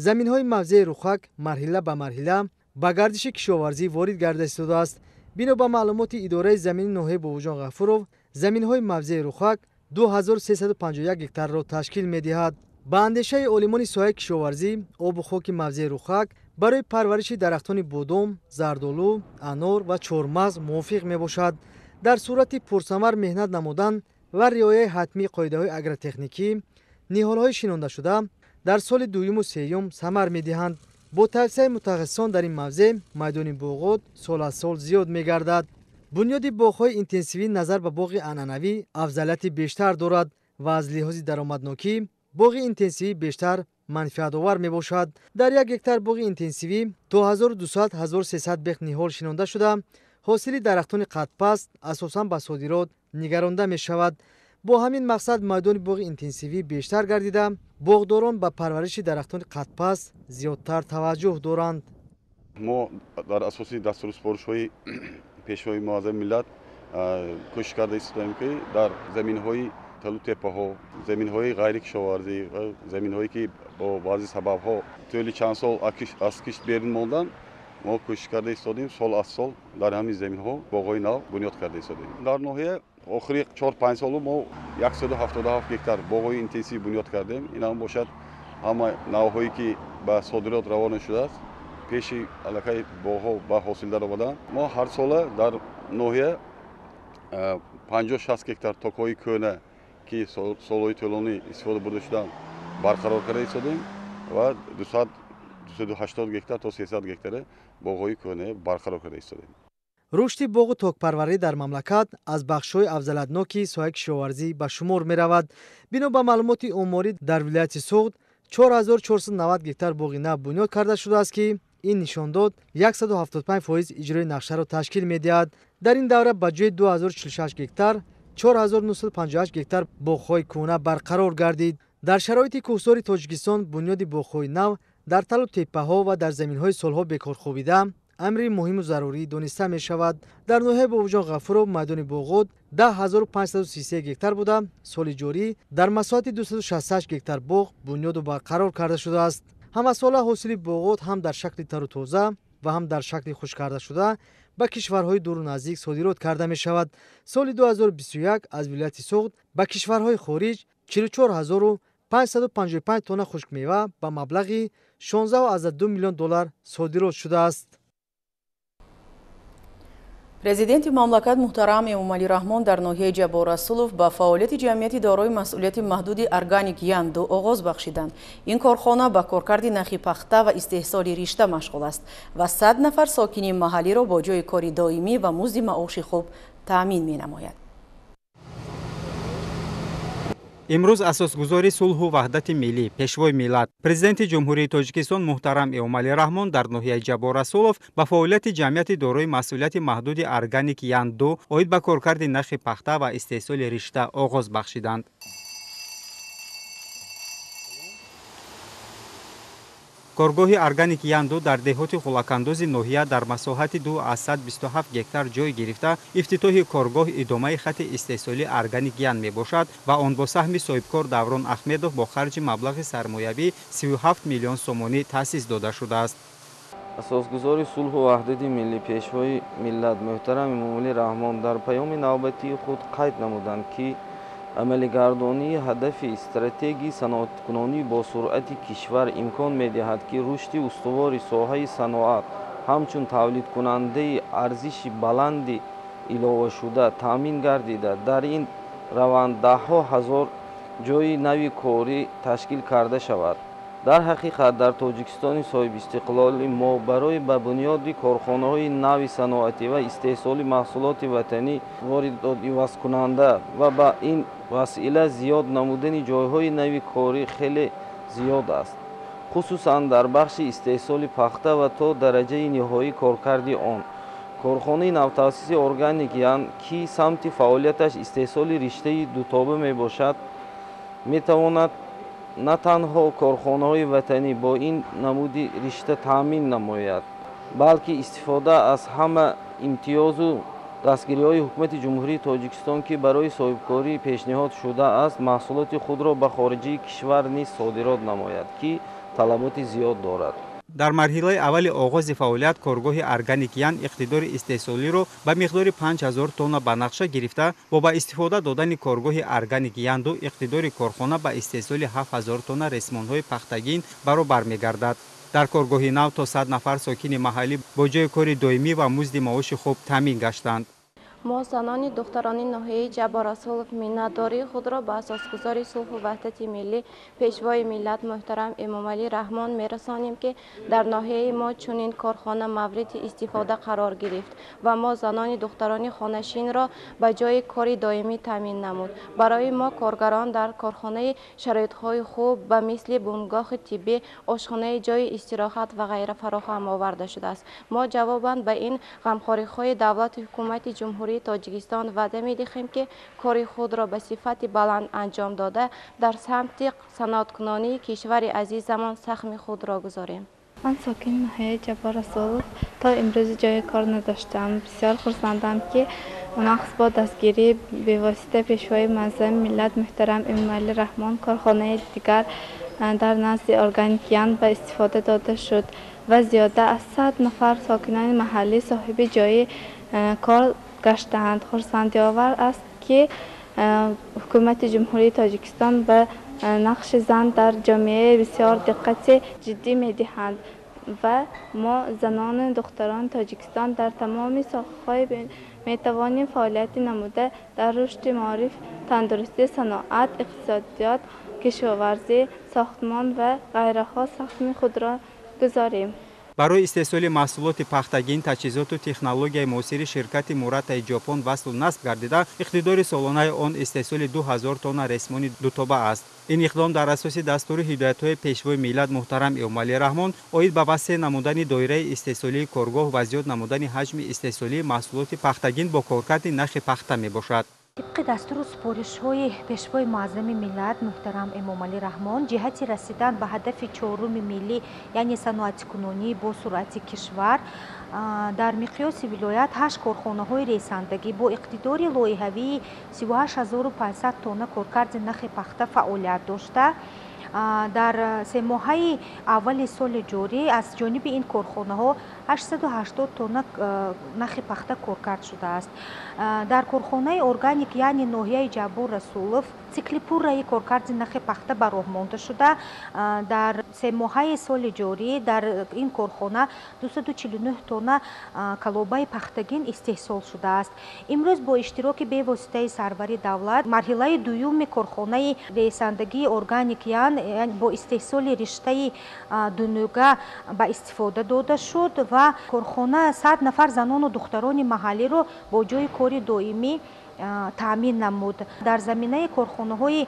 заминҳои мавзеи Рухак марҳила ба марҳила ба гардиши кишоварзӣ ворид гарда истодааст. Бино ба маълумоти идораи замини ноҳияи Бобоҷон Ғафуров, заминҳои мавзеи Рухак 2351 гектарро ташкил медиҳад. Ба андешаи олимони соҳаи кишоварзӣ, обу хоки мавзеи Рухак барои парвариши дарахтони бодом, зардолу, анор ва чормағз мувофиқ мебошад. Дар сурати пурсамар меҳнат намудан ва риояи ҳатмии қоидаҳои агротехникӣ, ниҳолҳои шинондашуда дар соли дуюму сеюм самар медиҳанд. Бо тавсияи мутахассисон дар ин мавзеъ майдони боғот сол аз сол зиёд мегардад. Бунёди боғҳои интенсивӣ назар ба боғи анъанавӣ афзалияти бештар дорад ва аз лиҳози даромаднокӣ боғи интенсивӣ бештар манфиатовар мебошад. Дар як гектар боғи интенсивӣ то 1200-1300 бех ниҳол шинонда шуда, ҳосили дарахтони қадпаст асосан ба содирот нигаронда мешавад. Бо ҳамин мақсад майдони боғи интенсивӣ бештар гардида, боғдорон ба парвариши дарахтони қадпаст зиёдтар таваҷҷӯҳ доранд. Мо дар асоси дастуру супоришҳои Пешвои муаззами миллат кӯшиш карда истодаем, ки дар заминҳои талу теппаҳо, заминҳои ғайрикишоварзӣ, заминҳое ки бо баъзе сабабҳо тӯли чанд сол аз кишт берун монданд, мо кӯшиш карда истодем сол аз сол дар ҳамин заминҳо боғҳои нав бунёд карда истодем. Дар ноҳия Охири 4-5 солу мо 177 гектар боғҳои интенсивӣ бунёд кардем. Ин ҳам бошад ҳама навъҳое ки ба содирот равона шудааст, пеши аллакай боғҳо ба ҳосил даромаданд. Мо ҳар сола дар ноҳия 50-60 гектар токҳои кӯҳна, ки солҳои тӯлонӣ истифода бурда шуданд, барқарор карда истодем ва 280 гектар то 300 гектаре боғҳои кӯҳна барқарор карда истодем. Рушди боғу токпарварӣ дар мамлакат аз бахшҳои афзалиятноки соҳаи кишоварзӣ ба шумор меравад. Бино ба маълумоти оморӣ, дар вилояти Суғд 4490 гектар боғи нав бунёд карда шудааст, ки ин нишондод 175% иҷрои нақшаро ташкил медиҳад. Дар ин давра ба ҷои 2046 гектар 4958 гектар боғҳои кӯҳна барқарор гардид. Дар шароити кӯҳсори Тоҷикистон бунёди боғҳои нав дар талу теппаҳо ва дар заминҳои солҳо бекорхобида амри муҳиму зарурӣ дониста мешавад. Дар ноҳияи Бобоҷон Ғафуров майдони боғот 10533 гектар буда, соли ҷорӣ дар масоҳати 268 гектар боғ бунёду барқарор карда шудааст. Ҳамасола ҳосили боғот ҳам дар шакли тару тоза ва ҳам дар шакли хушк карда шуда ба кишварҳои дуру наздик содирот карда мешавад. Соли 2021 аз вилояти Суғд ба кишварҳои хориҷ 44555 тонна хушкмева ба маблағи 16,2 миллион доллар содирот шудааст. Президенти мамлакат муҳтарам Эмомалӣ Раҳмон дар ноҳияи Ҷаббор Расулов ба фаъолияти ҷамъияти дорои масъулияти маҳдуди Органик Янду оғоз бахшиданд. Ин корхона ба коркарди нахи пахта ва истеҳсоли ришта машғул аст ва 100 нафар сокини маҳаллиро бо ҷои кори доимӣ ва музди маоши хуб таъмин менамояд. Имрӯз асосгузори сулҳу ваҳдати миллӣ, пешвои миллат, президенти Ҷумҳурии Тоҷикистон муҳтарам Эмомалӣ Раҳмон дар ноҳияи Ҷаббор Расулов ба фаъолияти ҷамъияти дорои масъулияти маҳдуди Органик Янду оид ба коркарди нахи пахта ва истеҳсоли ришта оғоз бахшиданд. Коргоҳи Органик Янду дар деҳоти Хулакандози ноҳия дар масоҳати 2,27 гектар ҷой гирифта, ифтитоҳи коргоҳ идомаи хати истеҳсолии Органик Ян мебошад ва он бо саҳми соҳибкор Даврон Ахмедов бо харҷи маблағи сармоявӣ 37 миллион сомонӣ таъсис дода шудааст. Асосгузори сулҳу ваҳдати миллӣ, пешвои миллат муҳтарам Эмомалӣ Раҳмон дар паёми навбатии худ қайд намуданд, ки амалигардонии ҳадафи стратегии саноаткунонӣ бо суръати кишвар имкон медиҳад, ки рушди устувори соҳаи саноат ҳамчун тавлидкунандаи арзиши баланди иловашуда таъмин гардида, дар ин раванд даҳҳо ҳазор ҷойи нави корӣ ташкил карда шавад. Дар ҳақиқат, дар Тоҷикистони соҳибистиқлоли мо барои ба бунёди корхонаҳои нави саноатӣ ва истеҳсоли маҳсулоти ватанӣ воридотивазкунанда ва ба ин васила зиёд намудани ҷойҳои нави корӣ хеле зиёд аст, хусусан дар бахши истеҳсоли пахта ва то дараҷаи ниҳоӣ коркарди он. Корхонаи навтаъсиси Органик Ян, ки самти фаъолияташ истеҳсоли риштаи дутоба мебошад, метавонад на танҳо корхонаҳои ватанӣ бо ин намуди ришта таъмин намояд, балки истифода аз ҳама имтиёзу дастгириҳои ҳукумати Ҷумҳурии Тоҷикистон, ки барои соҳибкорӣ пешниҳод шудааст, маҳсулоти худро ба хориҷии кишвар низ содирот намояд, ки талаботи зиёд дорад. Дар марҳилаи аввали оғози фаъолият коргоҳи Органик Ян иқтидори истеҳсолиро ба миқдори 5000 тонна ба нақша гирифта, бо ба истифода додани коргоҳи Органик Янду иқтидори корхона ба истеҳсоли 7000 тонна ресмонҳои пахтагин баробар мегардад. Дар коргоҳи нав то 100 нафар сокини маҳаллӣ бо ҷои кори доимӣ ва музди маоши хуб таъмин гаштанд. Мо занони духтарони ноҳияи Ҷаббор Расулов миннатдории худро ба асосгузори сулҳу ваҳдати миллӣ, пешвои миллат муҳтарам Эмомалӣ Раҳмон мерасонем, ки дар ноҳияи мо чунин корхона мавриди истифода қарор гирифт ва мо занони духтарони хонашинро ба ҷои кори доимӣ таъмин намуд. Барои мо коргарон дар корхонаи шароитҳои хуб ба мисли бунгоҳи тиббӣ, ошхонаи ҷои истироҳат ва ғайра фароҳам оварда шудааст. Мо ҷавобан ба ин ғамхориҳои давлату ҳукумати Ҷумҳурии Тоҷикистон ваъда медиҳем, ки кори худро ба сифати баланд анҷом дода, дар самти саноаткунонии кишвари азизамон саҳми худро гузорем. Ман сокини ноҳияи Ҷаббор Расулов то имрӯз ҷои кор надоштам. Бисёр хурсандам, ки махсус бо дастгирии бевосита пешвои муаззами миллат муҳтарам Эмомалӣ Раҳмон корхонаи дигар дар назди Органик Ян ба истифода дода шуд ва зиёда аз 100 нафар сокинони маҳаллӣ соҳиби ҷои кор гаштаанд. Хурсандиовар аст, ки ҳукумати Ҷумҳурии Тоҷикистон ба нақши зан дар ҷомеа бисёр диққати ҷиддӣ медиҳанд ва мо занону духтарони Тоҷикистон дар тамоми соҳаҳои метавонем фаъолияти намуда дар рушди маориф, тандурустӣ, саноат, иқтисодиёт, кишоварзӣ, сохтмон ва ғайраҳо саҳми худро гузорем. Барои истеҳсоли маҳсулоти пахтагин, таҷҳизоту технологияи муосири ширкати Муратаи Ҷопон васлу насб гардида, иқтидори солонаи он истеҳсоли 2000 тонна ресмони дутоба аст. Ин иқдом дар асоси дастури ҳидоятҳои Пешвои миллат муҳтарам Эмомалӣ Раҳмон оид ба васеъ намудани доираи истеҳсолии коргоҳ ва зиёд намудани ҳаҷми истеҳсолии маҳсулоти пахтагин бо коркарди нахи пахта мебошад. Тибқи дастуру супоришҳои Пешвои муаззами миллат муҳтарам Эмомалӣ Раҳмон ҷиҳати расидан ба ҳадафи чоруми миллӣ, яъне саноатикунонии бо суръати кишвар, дар миқёси вилоят 8 корхонаҳои ресандагӣ бо иқтидори лоиҳавии 38500 тонна коркарди нахи пахта фаъолият дошта, дар семоҳаи аввали соли ҷорӣ аз ҷониби ин корхонаҳо 880 тонна нахи пахта коркард шудааст. Дар корхонаи Органик, яъне ноҳияи Ҷаббор Расулов, цикли пурраи коркарди нахи пахта ба роҳ монда шуда, дар семоҳаи соли ҷорӣ дар ин корхона 249 тонна калобаи пахтагин истеҳсол шудааст. Имрӯз бо иштироки бевоситаи сарвари давлат марҳилаи дуюми корхонаи ресандагии Органик ян бо истеҳсоли риштаи дунуга ба истифода дода шуд ва корхона 100 нафар занону духтарони маҳаллиро бо ҷойи кори доимӣ таъмин намуд. Дар заминаи корхонаҳои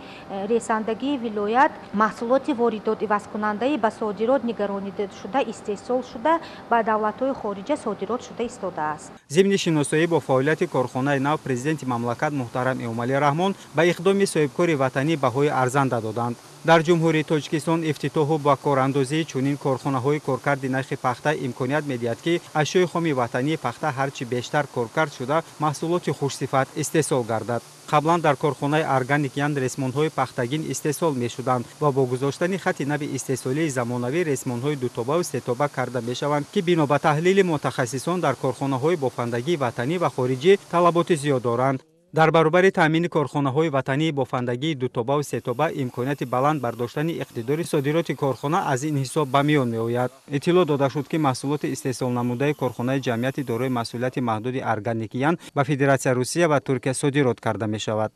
ресандагии вилоят маҳсулоти воридот ивазкунандаи ба содирот нигаронидашуда истеҳсол шуда ба давлатҳои хориҷа содирот шуда истодааст. Зимни шиносоӣ бо фаъолияти корхонаи нав Президенти мамлакат муҳтарам Эмомалӣ Раҳмон ба иқдоми соҳибкори ватанӣ баҳои арзанда доданд. Дар Ҷумҳурии Тоҷикистон ифтитоҳу ба корандозии чунин корхонаҳои коркарди нахи пахта имконият медиҳад, ки ашёи хоми ватании пахта ҳарчи бештар коркард шуда, маҳсулоти хушсифат истеҳсол гардад. Қаблан дар корхонаи Органик Ян ресмонҳои пахтагин истеҳсол мешуданд ва бо гузоштани хати нави истеҳсолии замонавӣ ресмонҳои дутобаву сетоба карда мешаванд, ки бино ба таҳлили мутахассисон дар корхонаҳои бофандагии ватанӣ ва хориҷӣ талаботи зиёд доранд. Дар баробари таъмини корхонаҳои ватании бофандагии дутобаву сетоба имконияти баланд бардоштани иқтидори содироти корхона аз ин ҳисоб ба миён меояд. Иттилоъ дода шуд, ки маҳсулоти истеҳсолнамудаи корхонаи ҷамъияти дорои масъулияти маҳдуди Органик Ян ба Федератсия Русия ва Туркия содирот карда мешавад.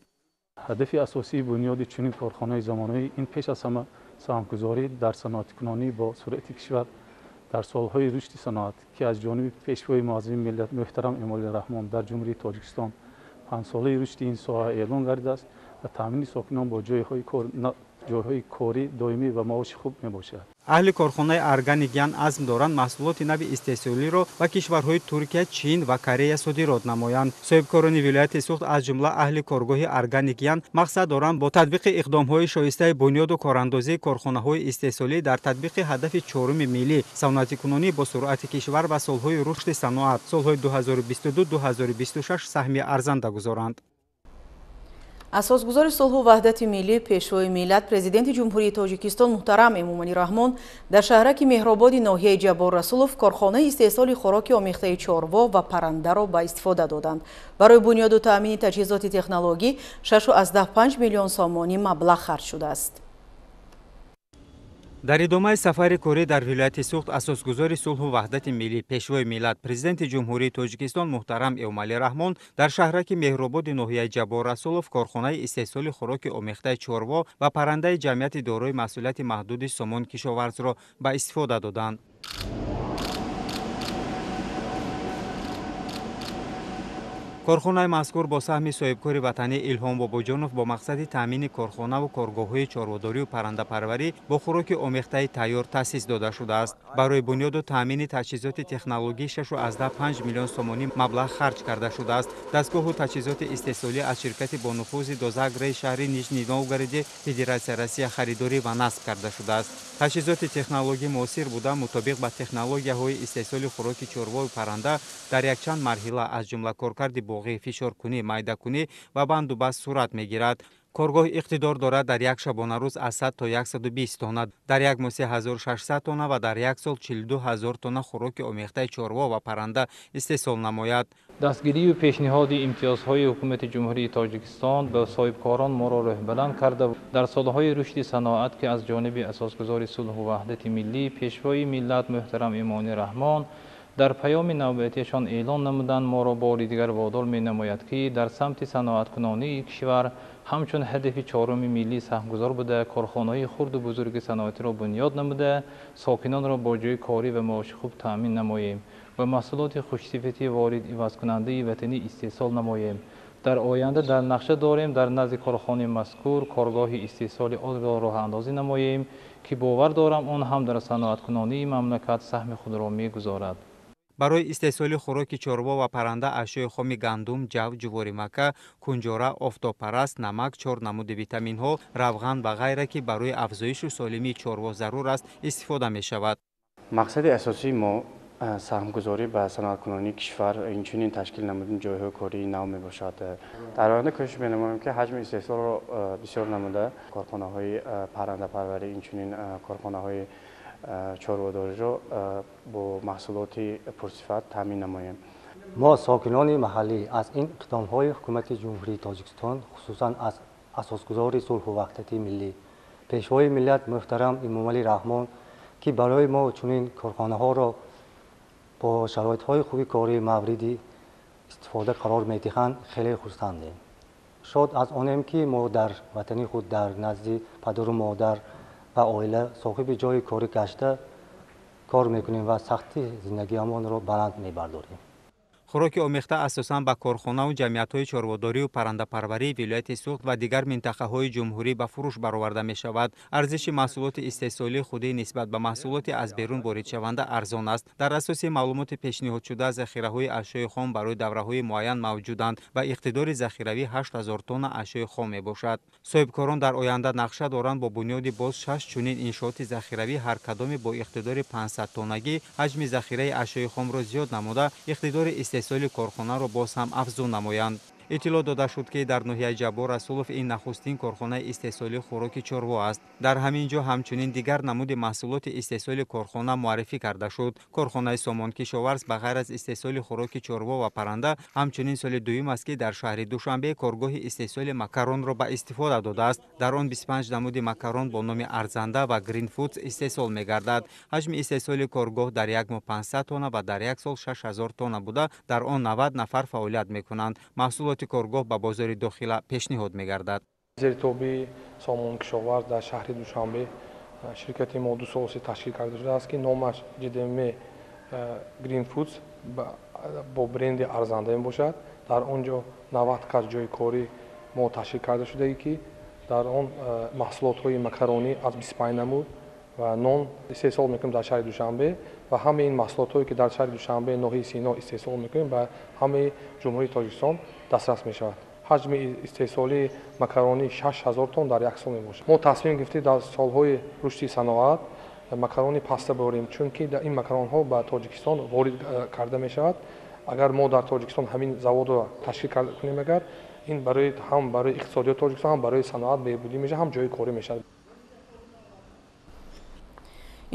Ҳадафи асосии бунёди чунин корхонаи замонавӣ ин пеш аз ҳама саҳмгузорӣ дар саноаткунонӣ бо суръати кишвар дар солҳои рушди саноат, ки аз ҷониби Пешвои муаззами миллат муҳтарам Эмомалӣ Раҳмон дар Ҷумҳурии Тоҷикистон панҷсолаи рушди ин соҳа эълон гардидааст ва таъмини сокинон бо ҷойҳои корӣ доимӣ ва маоши хуб мебошад. Аҳли корхонаи Органик Ян азм доранд маҳсулоти нави истеҳсолиро ба кишварҳои Туркия, Чин ва Корея содирот намоянд. Соҳибкорони вилояти Суғд, аз ҷумла аҳли коргоҳи Органик Ян, мақсад доранд бо татбиқи иқдомҳои шоистаи бунёду корандозии корхонаҳои истеҳсолӣ дар татбиқи ҳадафи чоруми миллӣ саноатикунонӣ бо суръати кишвар ва солҳои рушди саноат солҳои 2022-2026 саҳми арзанда гузоранд. Асосгузори сулҳу ваҳдати миллӣ, Пешвои миллат, Президенти Ҷумҳурии Тоҷикистон муҳтарам Эмомалӣ Раҳмон дар шаҳраки Меҳрободи ноҳияи Ҷаббор Расулов корхонаи истеҳсоли хӯроки омехтаи чорво ва паррандаро ба истифода доданд. Барои бунёду таъмини таҷҳизоти технологӣ 6,5 миллион сомонӣ маблағ харҷ шудааст. Дар идомаи сафари корӣ дар вилояти Суғд асосгузори сулҳу ваҳдати миллӣ, Пешвои миллат, Президенти Ҷумҳурии Тоҷикистон муҳтарам Эмомалӣ Раҳмон дар шаҳраки Меҳрободи ноҳияи Ҷаббор Расулов корхонаи истеҳсоли хӯроки омехтаи чорво ва паррандаи ҷамъияти дорои масъулияти маҳдуди Сомон Кишоварзро ба истифода доданд. Корхонаи мазкур бо саҳми соҳибкори ватанӣ Илҳом Бобоҷонов бо мақсади таъмини корхонаву коргоҳҳои чорводорию паррандапарварӣ бо хӯроки омехтаи тайёр таъсис дода шудааст. Барои бунёду таъмини таҷҳизоти технологӣ 6,5 миллион сомонӣ маблағ харҷ карда шудааст. Дастгоҳу таҷҳизоти истеҳсолӣ аз ширкати бонуфузи Дозаграи шаҳри Нижний Новгороди Федератсия Россия харидорӣ ва насб карда шудааст. Таҷҳизоти технологӣ муосир буда, мутобиқ ба технологияҳои истеҳсоли хӯроки чорвою парранда дар якчанд марҳила, аз ҷумла коркарди боғӣ, фишоркунӣ, майдакунӣ ва бандубаст сурат мегирад. Коргоҳ иқтидор дорад дар як шабонарӯз аз 100 то 120 тонна, дар як моҳ 3600 тонна ва дар як сол 42 000 тонна хӯроки омехтаи чорво ва парранда истеҳсол намояд. Дастгирию пешниҳоди имтиёзҳои ҳукумати Ҷумҳурии Тоҷикистон ба соҳибкорон моро роҳбаланд карда, дар солҳои рушди саноат, ки аз ҷониби асосгузори сулҳу ваҳдати миллӣ, Пешвои миллат муҳтарам Эмомалӣ Раҳмон дар паёми навбатиашон эълон намуданд, моро бори дигар водор менамояд, ки дар самти саноаткунонии кишвар ҳамчун ҳадафи чоруми миллӣ саҳмгузор буда, корхонаҳои хурду бузурги саноатиро бунёд намуда, сокинонро бо ҷойи корӣ ва маоши хуб таъмин намоем ва маҳсулоти хушсифати ворид ивазкунандаи ватанӣ истеҳсол намоем. Дар оянда дар нақша дорем дар назди корхонаи мазкур коргоҳи истеҳсоли одро роҳандозӣ намоем, ки бовар дорам он ҳам дар саноаткунонии мамлакат саҳми худро мегузорад. Барои истеҳсоли хӯроки чорво ва парранда ашёи хоми гандум, ҷав, ҷуворимакка, кунҷора, офтобпараст, намак, чор намуди витаминҳо, равған ва ғайра, ки барои афзоишу солимии чорво зарур аст, истифода мешавад. Мақсади асосии мо саҳмгузорӣ ба саноаткунонии кишвар, инчунин ташкил намудани ҷойҳои кории нав мебошад. Дар оянда кӯшиш менамоем, ки ҳаҷми истеҳсолро бисёр намуда, корхонаҳои паррандапарварӣ, инчунин корхонаҳои чорводориро бо маҳсулоти пурсифат таъмин намоем. Мо сокинони маҳаллӣ аз ин иқдомҳои ҳукумати Ҷумҳурии Тоҷикистон, хусусан аз асосгузори сулҳу ваҳдати миллӣ, Пешвои миллат муҳтарам Эмомалӣ Раҳмон, ки барои мо чунин корхонаҳоро бо шароитҳои хуби корӣ мавриди истифода қарор медиҳанд, хеле хурсандем. Шод аз онем, ки мо дар ватани худ дар назди падару модар ва оила соҳиби ҷойи корӣ гашта кор мекунем ва сахти зиндагиамонро баланд мебардорем. Хӯроки омехта асосан ба корхонаву ҷамъиятҳои чорводорию паррандапарварии вилояти Суғд ва дигар минтақаҳои ҷумҳурӣ ба фурӯш бароварда мешавад. Арзиши маҳсулоти истеҳсолии худӣ нисбат ба маҳсулоти аз берун воридшаванда арзон аст. Дар асоси маълумоти пешниҳодшуда, захираҳои ашёи хом барои давраҳои муайян мавҷуданд ва иқтидори захиравӣ 8000 тонна ашёи хом мебошад. Соҳибкорон дар оянда нақша доранд бо бунёди боз 6 чунин иншооти захиравӣ, ҳар кадоме бо иқтидори 500 тоннагӣ, ҳаҷми захираи ашёи хомро зиёд намуда, иқтидори истеҳсоли корхонаро боз ҳам афзун намоянд. Иттилоъ дода шуд, ки дар ноҳияи Ҷаббор Расулов ин нахустин корхонаи истеҳсоли хӯроки чорво аст. Дар ҳамин ҷо ҳамчунин дигар намуди маҳсулоти истеҳсоли корхона муаррифӣ карда шуд. Корхонаи Сомон Кишоварз ба ғайр аз истеҳсоли хӯроки чорво ва парранда, ҳамчунин соли дуюм аст, ки дар шаҳри Душанбе коргоҳи истеҳсоли макаронро ба истифода додааст. Дар он 25 намуди макарон бо номи Арзанда ва Green Foods истеҳсол мегардад. Ҳаҷми истеҳсоли коргоҳ дар як моҳ 500 тонна ва дар як сол 6000 тонна буда, дар он 90 нафар фаъолият мекунанд. Маҳсулоти коргоҳ ба бозори дохила пешниҳод мегардад. Зери тобеи Сомон Кишоварз дар шаҳри Душанбе ширкати мо 2 сол ташкил карда шудааст, ки номаш GDM Green Foods бо бренди Арзанда мебошад. Дар он ҷо 90 кас ҷойи корӣ мо ташкил карда шудагӣ, ки дар он маҳсулотҳои макаронӣ аз 25 намуд ва нон истеҳсол мекунем дар шаҳри Душанбе ва ҳамаи ин маҳсулотҳое, ки дар шаҳри Душанбе ноҳияи Сино истеҳсол мекунем, ба ҳамаи Ҷумҳурии Тоҷикистон дастрас мешавад. Ҳаҷми истеҳсолии макаронӣ 6000 тонна дар як сол мебошад. Мо тасмим гирифтем дар солҳои рушди саноат макарони паста борем, чунки ин макаронҳо ба Тоҷикистон ворид карда мешавад. Агар мо дар Тоҷикистон ҳамин заводро ташкил кунем, агар ин барои ҳам барои иқтисодиёти Тоҷикистон, ҳам барои саноат беҳбудӣ мешавад, ҳам ҷойи корӣ мешавад.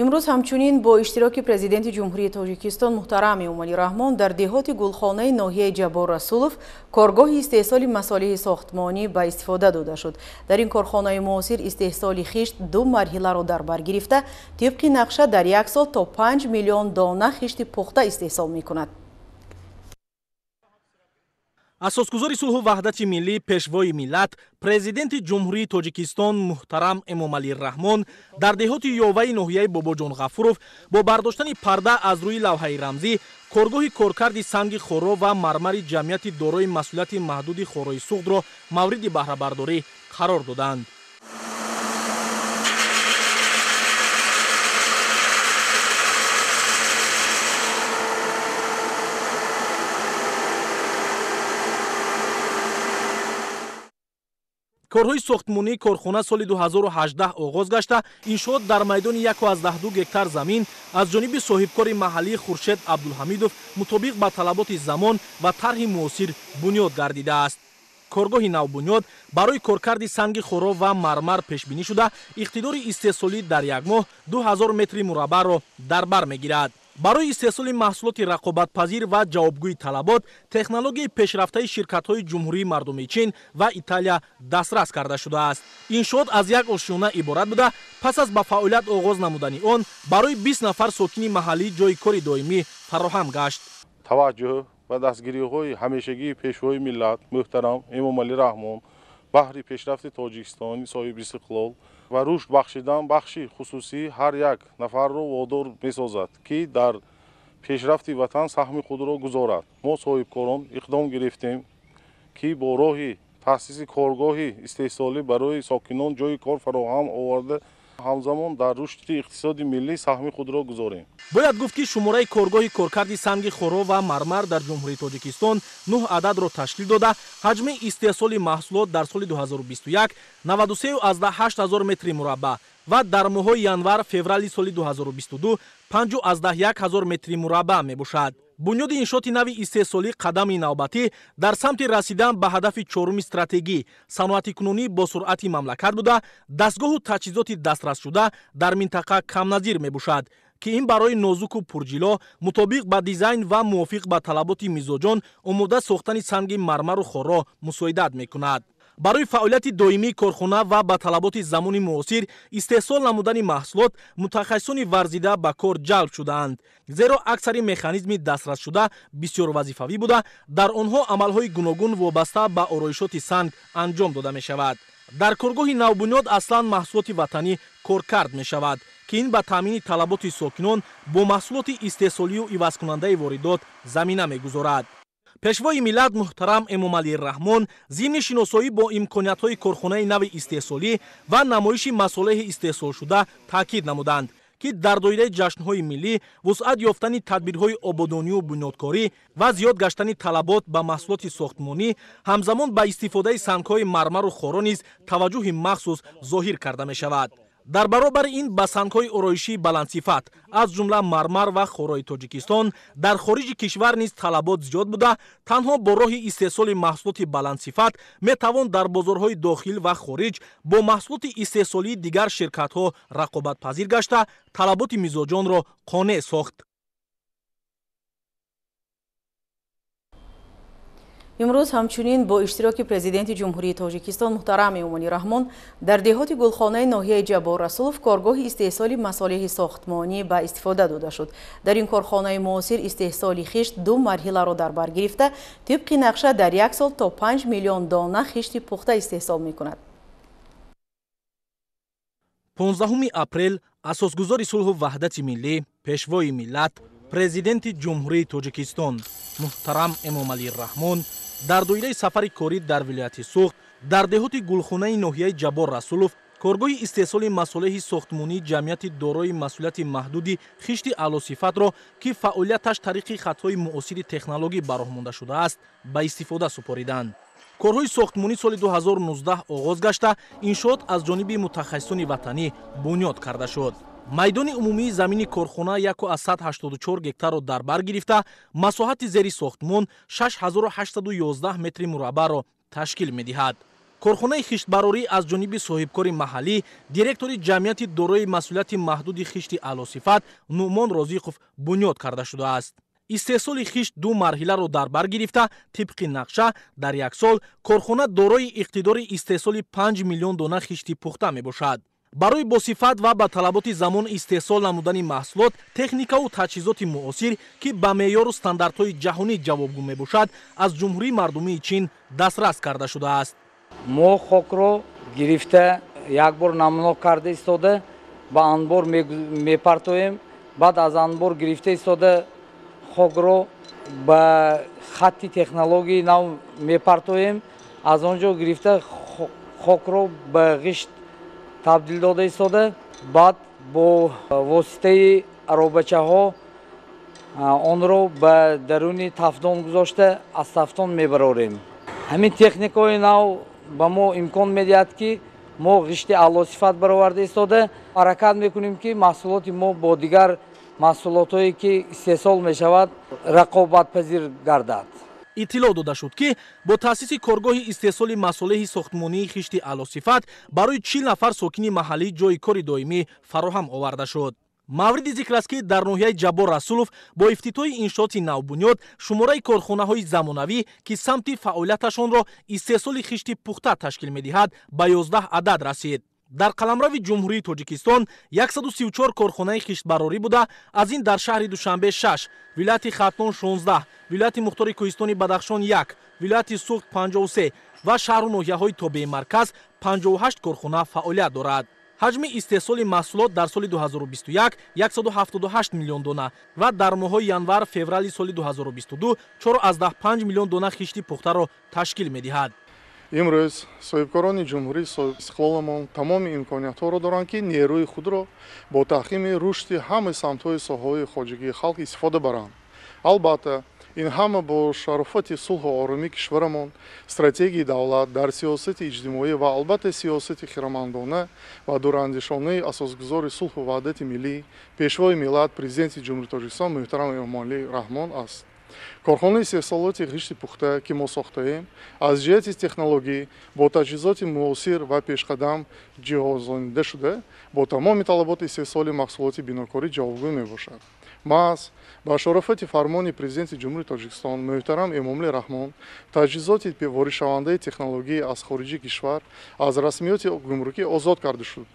Имрӯз ҳамчунин бо иштироки Президенти Ҷумҳурии Тоҷикистон муҳтарам Эмомалӣ Раҳмон дар деҳоти Гулхонаи ноҳияи Ҷаббор Расулов коргоҳи истеҳсоли масолеҳи сохтмонӣ ба истифода дода шуд. Дар ин корхонаи муосир истеҳсоли хишт 2 марҳиларо дар бар гирифта, тибқи нақша дар як сол то 5 миллион дона хишти пухта истеҳсол мекунад. Асосгузори сулҳу ваҳдати миллӣ, Пешвои миллат, Президенти Ҷумҳурии Тоҷикистон муҳтарам Эмомалӣ Раҳмон дар деҳоти Ёваи ноҳияи Бобоҷон Ғафуров бо бардоштани парда аз рӯи лавҳаи рамзӣ коргоҳи коркарди санги хоро ва мармари ҷамъияти дорои масъулияти маҳдуди Хорои Суғдро мавриди баҳрабардорӣ қарор доданд. Корҳои сохтмонии корхона соли 2018 оғоз гашта, иншоот дар майдони 1,2 гектар замин аз ҷониби соҳибкори маҳаллии Хуршед Абдулҳамидов мутобиқ ба талаботи замон ва тарҳи муосир бунёд гардидааст. Коргоҳи навбунёд барои коркарди санги хоро ва мармар пешбинӣ шуда, иқтидори истеҳсолӣ дар як моҳ 2000 метри мураббаъро дар бар мегирад. Барои истеҳсоли маҳсулоти рақобатпазир ва ҷавобгӯи талабот технологияи пешрафтаи ширкатҳои Ҷумҳурии Мардумии Чин ва Италия дастрас карда шудааст. Иншоот аз як ошёна иборат буда, пас аз ба фаъолият оғоз намудани он барои 20 нафар сокини маҳаллӣ ҷойи кори доимӣ фароҳам гашт. Таваҷҷӯҳ ва дастгириҳои ҳамешагии Пешвои миллат муҳтарам Эмомалӣ Раҳмон баҳри пешрафти Тоҷикистони соҳибистиқлол ва рушд бахшидан бахши хусусӣ ҳар як нафарро водор месозад, ки дар пешрафти ватан саҳми худро гузорад. Мо соҳибкорон иқдом гирифтем, ки бо роҳи таъсиси коргоҳи истеҳсолӣ барои сокинон ҷойи кор фароҳам оварда, ҳамзамон дар рушди иқтисоди миллӣ саҳми худро гузорем. Бояд гуфт, ки шумораи коргоҳи коркарди санги хоро ва мармар дар Ҷумҳурии Тоҷикистон 9 ададро ташкил дода, ҳаҷми истеҳсоли маҳсулот дар соли 2021 93,8 ҳазор метри мураббаъ ва дар моҳҳои январ-феврали соли 2022 5,1 ҳазор метри мураббаъ мебошад. Бунёди иншооти нави истеҳсолӣ қадами навбатӣ дар самти расидан ба ҳадафи чоруми стратегӣ саноатикунонӣ бо суръати мамлакат буда, дастгоҳу таҷҳизоти дастрасшуда дар минтақа камназир мебошад, ки ин барои нозуку пурҷило мутобиқ ба дизайн ва мувофиқ ба талаботи мизоҷон омода сохтани санги мармару хорро мусоидат мекунад. Барои фаъолияти доимии корхона ва ба талаботи замони муосир истеҳсол намудани маҳсулот мутахассисони варзида ба кор ҷалб шудаанд, зеро аксари механизми дастрасшуда бисёрвазифавӣ буда, дар онҳо амалҳои гуногун вобаста ба ороишоти санг анҷом дода мешавад. Дар коргоҳи навбунёд аслан маҳсулоти ватанӣ коркард мешавад, ки ин ба таъмини талаботи сокинон бо маҳсулоти истеҳсолию ивазкунандаи воридот замина мегузорад. Пешвои миллат муҳтарам Эмомалӣ Раҳмон зимни шиносоӣ бо имкониятҳои корхонаи нави истеҳсолӣ ва намоиши масолеҳи истеҳсолшуда таъкид намуданд, ки дар доираи ҷашнҳои миллӣ вусъат ёфтани тадбирҳои ободонию бунёдкорӣ ва зиёд гаштани талабот ба маҳсулоти сохтмонӣ ҳамзамон ба истифодаи сангҳои мармару хоро низ таваҷҷӯҳи махсус зоҳир карда мешавад. Дар баробари ин ба сангҳои ороишии баландсифат аз ҷумла мармар ва хорои Тоҷикистон дар хориҷи кишвар низ талабот зиёд буда, танҳо бо роҳи истеҳсоли маҳсулоти баландсифат метавон дар бозорҳои дохил ва хориҷ бо маҳсулоти истеҳсолии дигар ширкатҳо рақобатпазир гашта, талаботи мизоҷонро қонеъ сохт. Имрӯз ҳамчунин бо иштироки Президенти Ҷумҳурии Тоҷикистон муҳтарам Эмомалӣ Раҳмон дар деҳоти Гулхонаи ноҳияи Ҷаббор Расулов коргоҳи истеҳсоли масолеҳи сохтмонӣ ба истифода дода шуд. Дар ин корхонаи муосир истеҳсоли хишт ду марҳиларо дар бар гирифта, тибқи нақша дар як сол то 5 миллион дона хишти пухта истеҳсол мекунад. 15 апрел асосгузори сулҳу ваҳдати миллӣ, Пешвои миллат, Президенти Ҷумҳурии Тоҷикистон муҳтарам Эмомалӣ Раҳмон дар доираи сафари корӣ дар вилояти Суғд дар деҳоти Гулхонаи ноҳияи Ҷаббор Расулов коргоҳи истеҳсоли масолеҳи сохтмонии ҷамъияти дорои масъулияти маҳдуди хишти аълосифатро, ки фаъолияташ тариқи хатҳои муосири технологӣ ба роҳ монда шудааст, ба истифода супориданд. Корҳои сохтмонӣ соли 2019 оғоз гашта, иншоот аз ҷониби мутахассисони ватанӣ бунёд карда шуд. Майдони умумии замини корхона 1,84 гектарро дар бар гирифта, масоҳати зери сохтмон 6811 метри мураббаъро ташкил медиҳад. Корхонаи хиштбарорӣ аз ҷониби соҳибкори маҳаллӣ, директори ҷамъияти дорои масъулияти маҳдуди хишти аълосифат Нуъмон Розиқов бунёд карда шудааст. Истеҳсоли хишт ду марҳиларо дар бар гирифта, тибқи нақша дар як сол корхона дорои иқтидори истеҳсоли 5 миллион дона хишти пухта мебошад. Барои босифат ва ба талаботи замон истеҳсол намудани маҳсулот, техникаву таҷҳизоти муосир, ки ба меъёру стандартҳои ҷаҳонӣ ҷавобгӯ мебошад, аз Ҷумҳурии Мардумии Чин дастрас карда шудааст. Мо хокро гирифта як бор намнок карда истода ба анбор мепартоем, баъд аз анбор гирифта истода хокро ба хатти технологияи нав мепартоем, аз он ҷо гирифта хокро ба ғишт табдил дода истода, баъд бо воситаи аробачаҳо онро ба даруни тафдон гузошта аз тафдон мебарорем. Ҳамин техникаҳои нав ба мо имкон медиҳад, ки мо ғишти аълосифат бароварда истода ҳаракат мекунем, ки маҳсулоти мо бо дигар маҳсулотҳое ки истеҳсол мешавад рақобатпазир гардад. Иттилоъ дода шуд, ки бо таъсиси коргоҳи истеҳсоли масолеҳи сохтмонии хишти аълосифат барои 40 нафар сокини маҳаллӣ ҷойи кори доимӣ фароҳам оварда шуд. Мавриди зикр аст, ки дар ноҳияи Ҷаббор Расулов бо ифтитоҳи иншооти навбунёд шумораи корхонаҳои замонавӣ, ки самти фаъолияташонро истеҳсоли хишти пухта ташкил медиҳад, ба 11 адад расид. Дар қаламрави Ҷумҳурии Тоҷикистон 134 корхонаи хиштбарорӣ буда, аз ин дар шаҳри Душанбе 6, вилояти Хатлон 16, вилояти Мухтори Кӯҳистони Бадахшон 1, вилояти Суғд 53 ва шаҳру ноҳияҳои тобеи марказ 58 корхона фаъолият дорад. Ҳаҷми истеҳсоли маҳсулот дар соли 2021 178 миллион дона ва дар моҳҳои январ-феврали соли 2022 4,5 миллион дона хишти пухтаро ташкил медиҳад. Имрӯз соҳибкорони ҷумҳурии истиқлоламон тамоми имкониятҳоро доранд, ки нерӯи худро бо таҳкими рушди ҳамаи самтҳои соҳаҳои хоҷагии халқ истифода баранд. Албатта, ин ҳама бо шарофати сулҳу оромии кишварамон, стратегияи давлат дар сиёсати иҷтимоӣ ва албатта сиёсати хирамандона ва дурандешонаи асосгузори сулҳу ваҳдати миллӣ, пешвои миллат, президенти Ҷумҳурии Тоҷикистон муҳтарам Эмомалӣ Раҳмон аст. Корхонаи истеҳсолоти хишти пухта, ки мо сохтаем, аз ҷиҳати технологӣ бо таҷҳизоти муосир ва пешқадам ҷиҳозонида шуда, бо тамоми талаботи истеҳсоли маҳсулоти бинокорӣ ҷавобгӯ мебошад. Маҳз ба шарофати фармони президенти Ҷумҳурии Тоҷикистон муҳтарам Эмомалӣ Раҳмон таҷҳизоти воридшавандаи технологӣ аз хориҷи кишвар аз расмиёти гумрукӣ озод карда шуд.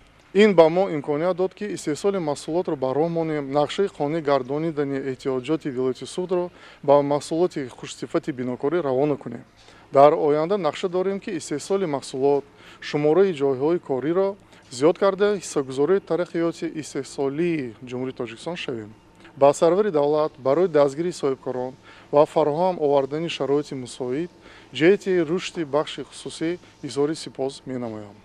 Ин ба мо имконият дод, ки истеҳсоли маҳсулотро ба роҳ монем, нақшаи қонунӣ гардонидани эҳтиёҷоти вилояти Суғдро ба маҳсулоти хушсифати бинокорӣ равона кунем. Дар оянда нақша дорем, ки истеҳсоли маҳсулот, шумораи ҷойҳои кориро зиёд карда, ҳиссагузории тараққиёти истеҳсолии Ҷумҳурии Тоҷикистон шавем. Ба сарвари давлат барои дастгирии соҳибкорон ва фароҳам овардани шароити мусоид ҷиҳати рушди бахши хусусӣ изҳори сипос менамоям.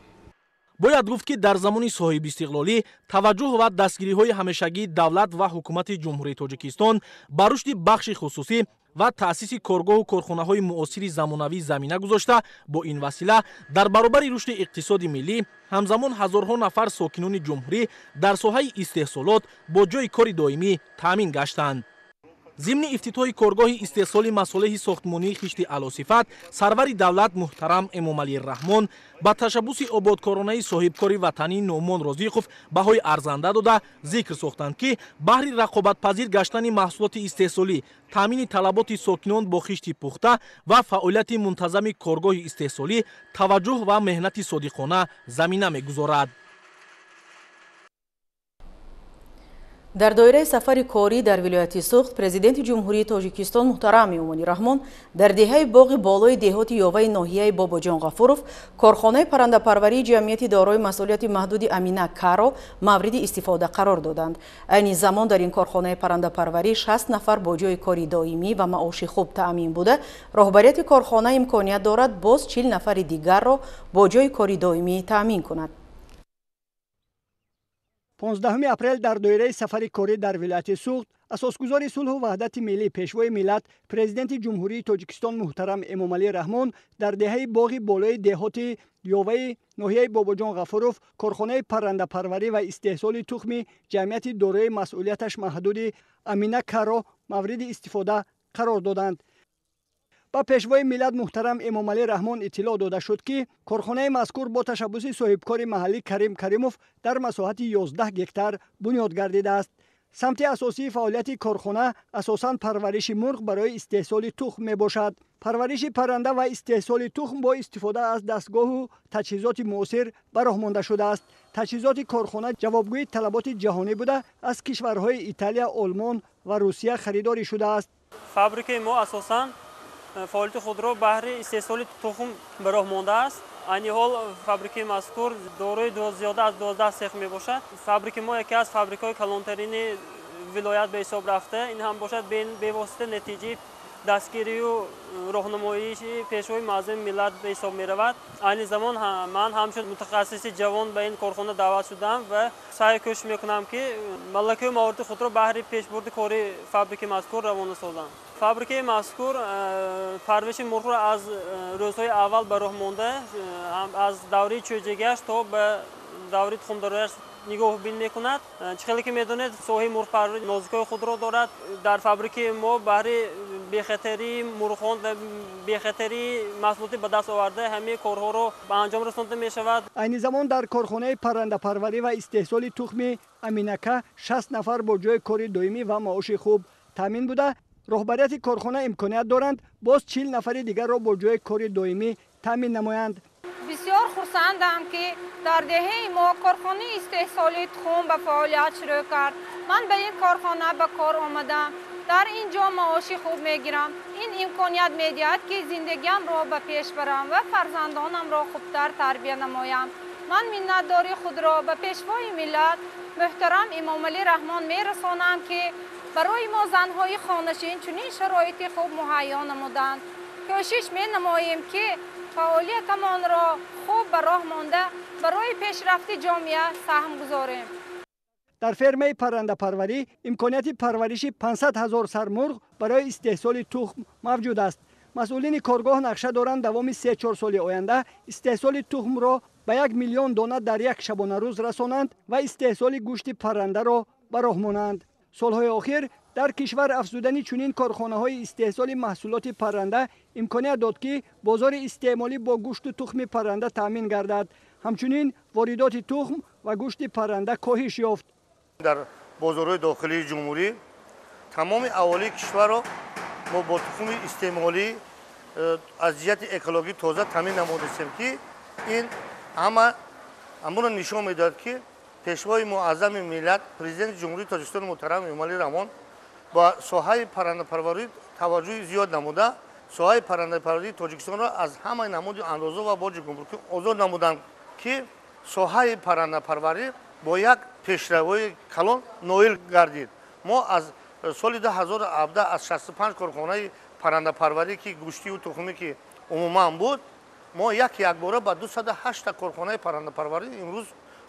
Бояд гуфт, ки дар замони соҳибистиқлолӣ таваҷҷӯҳ ва дастгириҳои ҳамешагии давлат ва ҳукумати Ҷумҳурии Тоҷикистон ба рушди бахши хусусӣ ва таъсиси коргоҳу корхонаҳои муосири замонавӣ замина гузошта, бо ин васила дар баробари рушди иқтисоди миллӣ ҳамзамон ҳазорҳо нафар сокинони ҷумҳурӣ дар соҳаи истеҳсолот бо ҷойи кори доимӣ таъмин гаштанд. Зимни ифтитоҳи коргоҳи истеҳсоли масолеҳи сохтмонии хишти аълосифат сарвари давлат муҳтарам Эмомалӣ Раҳмон ба ташаббуси ободкоронаи соҳибкори ватанӣ Нуъмон Розиқов баҳои арзанда дода, зикр сохтанд, ки баҳри рақобатпазир гаштани маҳсулоти истеҳсолӣ, таъмини талаботи сокинон бо хишти пухта ва фаъолияти мунтазами коргоҳи истеҳсолӣ таваҷҷӯҳ ва меҳнати содиқона замина мегузорад. Дар доираи сафари корӣ дар вилояти Суғд президенти Ҷумҳурии Тоҷикистон муҳтарам Эмомалӣ Раҳмон дар деҳаи Боғи болои деҳоти Ёваи ноҳияи Бобоҷон Ғафуров корхонаи паррандапарварии ҷамъияти дорои масъулияти маҳдуди Амина Каро мавриди истифода қарор доданд. Айни замон дар ин корхонаи паррандапарварӣ 60 нафар бо ҷойи кори доимӣ ва маоши хуб таъмин буда, роҳбарияти корхона имконият дорад боз 40 нафари дигарро бо ҷойи кори доимӣ таъмин кунад. 15 апрел дар доираи сафари корӣ дар вилояти Суғд асосгузори сулҳу ваҳдати миллӣ, пешвои миллат, президенти Ҷумҳурии Тоҷикистон муҳтарам Эмомалӣ Раҳмон дар деҳаи Боғи болои деҳоти Ёваи ноҳияи Бобоҷон Ғафуров корхонаи паррандапарварӣ ва истеҳсоли тухми ҷамъияти дорои масъулияташ маҳдуди Амина Каро мавриди истифода қарор доданд. Ба пешвои миллат муҳтарам Эмомалӣ Раҳмон иттилоъ дода шуд, ки корхонаи мазкур бо ташаббуси соҳибкори маҳаллӣ Карим Каримов дар масоҳати 11 гектар бунёд гардидааст. Самти асосии фаъолияти корхона асосан парвариши мурғ барои истеҳсоли тухм мебошад. Парвариши парранда ва истеҳсоли тухм бо истифода аз дастгоҳу таҷҳизоти муосир ба роҳ монда шудааст. Таҷҳизоти корхона ҷавобгӯи талаботи ҷаҳонӣ буда, аз кишварҳои Италия, Олмон ва Русия харидорӣ шудааст. Фабрикаи мо асосан фаъолияти худро баҳри истеҳсоли тухм ба роҳ мондааст. Айни ҳол фабрикаи мазкур дорои зиёда аз 12 сех мебошад. Фабрикаи мо яке аз фабрикаҳои калонтарини вилоят ба ҳисоб рафта, ин ҳам бошад бевосита натиҷаи дастгирию роҳнамоии пешвои муаззами миллат ба ҳисоб меравад. Айни замон ман ҳамчун мутахассиси ҷавон ба ин корхона даъват шудам ва саъй кӯшиш мекунам, ки малакаи маорити худро баҳри пешбурди кори фабрикаи мазкур равона созам. Фабрикаи мазкур парвариши мурғро аз рӯзҳои аввал ба роҳ монда, аз давраи чӯҷагиаш то ба давраи тухмдориаш нигоҳбин мекунад. Чӣ хеле ки медонед, соҳаи мурғпарварӣ нозукиҳои худро дорад. Дар фабрикаи мо баҳри Бехатарии мурғон ва бехатарии маҳсулоти ба даст оварда ҳамаи корҳоро ба анҷом расонда мешавад. Айни замон дар корхонаи паррандапарварӣ ва истеҳсоли тухми Аминака 60 нафар бо ҷои кори доимӣ ва маоши хуб таъмин буда, роҳбарияти корхона имконият доранд боз 40 нафари дигарро бо ҷои кори доимӣ таъмин намоянд. Бисёр хурсандам, ки дар деҳаи мо корхонаи истеҳсолии тухм ба фаъолият шурӯъ кард. Ман ба ин корхона ба кор омадам. Дар ин ҷо маоши хуб мегирам. Ин имконият медиҳад, ки зиндагиамро ба пеш барам ва фарзандонамро хубтар тарбия намоям. Ман миннатдории худро ба Пешвои миллат муҳтарам Эмомалӣ Раҳмон мерасонам, ки барои мо занҳои хонашин чунин шароити хуб муҳайё намуданд. Кӯшиш менамоем, ки фаъолиятамонро хуб ба роҳ монда, барои пешрафти ҷомеа саҳм гузорем. Дар фермаи паррандапарварӣ имконияти парвариши 500 ҳазор сар мурғ барои истеҳсоли тухм мавҷуд аст. Масъулини коргоҳ нақша доранд давоми 3-4 соли оянда истеҳсоли тухмро ба 1 миллион дона дар як шабонарӯз расонанд ва истеҳсоли гӯшти паррандаро ба роҳ монанд. Солҳои охир дар кишвар афзудани чунин корхонаҳои истеҳсоли маҳсулоти парранда имконият дод, ки бозори истеъмолӣ бо гӯшту тухми парранда таъмин гардад. Ҳамчунин воридоти тухм ва гӯшти парранда коҳиш ёфт. Дар бозорҳои дохилии ҷумҳурӣ тамоми аҳолии кишварро мо бо тухми истеъмолӣ аз ҷиҳати экологӣ тоза таъмин намудастем, ки ин ҳама ҳамонро нишон медиҳад, ки Пешвои муаззами миллат, Президенти Ҷумҳурии Тоҷикистон муҳтарам Эмомалӣ Раҳмон ба соҳаи паррандапарварӣ таваҷҷӯҳи зиёд намуда, соҳаи паррандапарварии Тоҷикистонро аз ҳамаи намуди андозо ва боҷи гумрукӣ озод намуданд, ки соҳаи паррандапарварӣ бо як пешравии калон ноил гардид. Мо аз соли 2017 аз 65 корхонаи паррандапарварӣ, ки гӯштию тухмӣ, ки умуман буд, мо як якбора ба 208 корхонаи паррандапарварӣ имрӯз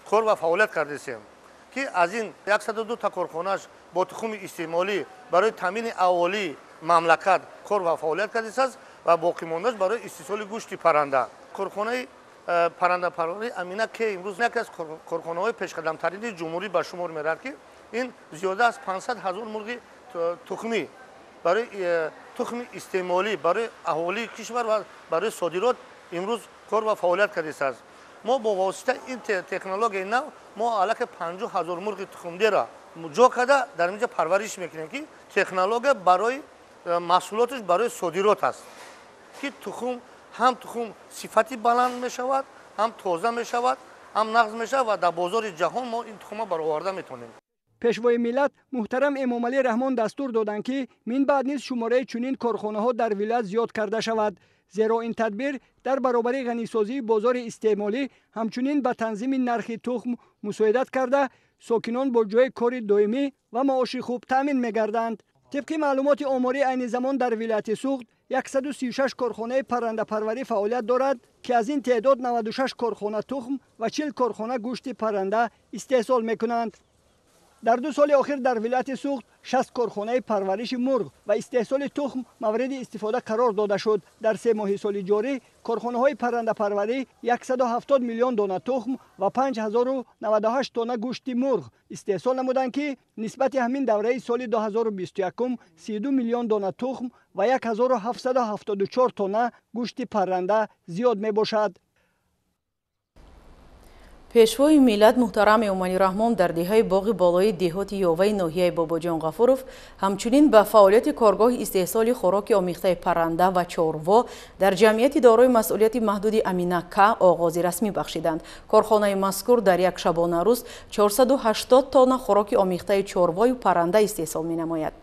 кор ва фаъолият кардесем, ки аз ин 102 та корхонааш бо тухми истеъмолӣ барои таъмини аҳолии мамлакат кор ва фаъолият кардесааст ва боқимондааш барои истеҳсоли гӯшти парранда. Корхонаи паррандапарварии Амина, ки имрӯз яке аз корхонаҳои пешқадамтарини ҷумҳурӣ ба шумор меравад, ки ин зиёда аз 500 ҳазор мурғи тухмӣ барои тухми истеъмолӣ барои аҳолии кишвар ва барои содирот имрӯз кор ва фаъолият кардесааст. Мо бо воситаи ин технологияи нав мо аллакай 50 ҳазор мурғи тухмдеро ҷо карда дар инҷа парвариш мекунем, ки технология барои маҳсулоташ барои содирот аст, ки тухм ҳам тухм сифати баланд мешавад, ҳам тоза мешавад, ҳам нағз мешавад ва дар бозори ҷаҳон мо ин тухмро бароварда метавонем. Пешвои миллат муҳтарам Эмомалӣ Раҳмон дастур доданд, ки минбаъд низ шумораи чунин корхонаҳо дар вилоят зиёд карда шавад, зеро ин тадбир дар баробари ғанисозии бозори истеъмолӣ ҳамчунин ба танзими нархи тухм мусоидат карда, сокинон бо ҷои кори доимӣ ва маоши хуб таъмин мегарданд. Тибқи маълумоти оморӣ, айни замон дар вилояти Суғд 136 корхонаи паррандапарварӣ фаъолият дорад, ки аз ин теъдод 96 корхона тухм ва 40 корхона гӯшти парранда истеҳсол мекунанд. Дар 2 соли охир дар вилояти Суғд 60 корхонаи парвариши мурғ ва истеҳсоли тухм мавриди истифода қарор дода шуд. Дар 3 моҳи соли ҷорӣ корхонаҳои паррандапарварӣ 170 миллион дона тухм ва 5098 тонна гӯшти мурғ истеҳсол намуданд, ки нисбати ҳамин давраи соли 2021 32 миллион дона тухм ва 1774 тонна гӯшти парранда зиёд мебошад. Пешвои миллат муҳтарам Эмомалӣ Раҳмон дар деҳаи Боғи болои деҳоти Ёваи ноҳияи Бобоҷон Ғафуров ҳамчунин ба фаъолияти коргоҳи истеҳсоли хӯроки омехтаи парранда ва чорво дар ҷамъияти дорои масъулияти маҳдуди Амина К оғози расмӣ бахшиданд. Корхонаи мазкур дар як шабонарӯз 480 тонна хӯроки омехтаи чорвою парранда истеҳсол менамояд.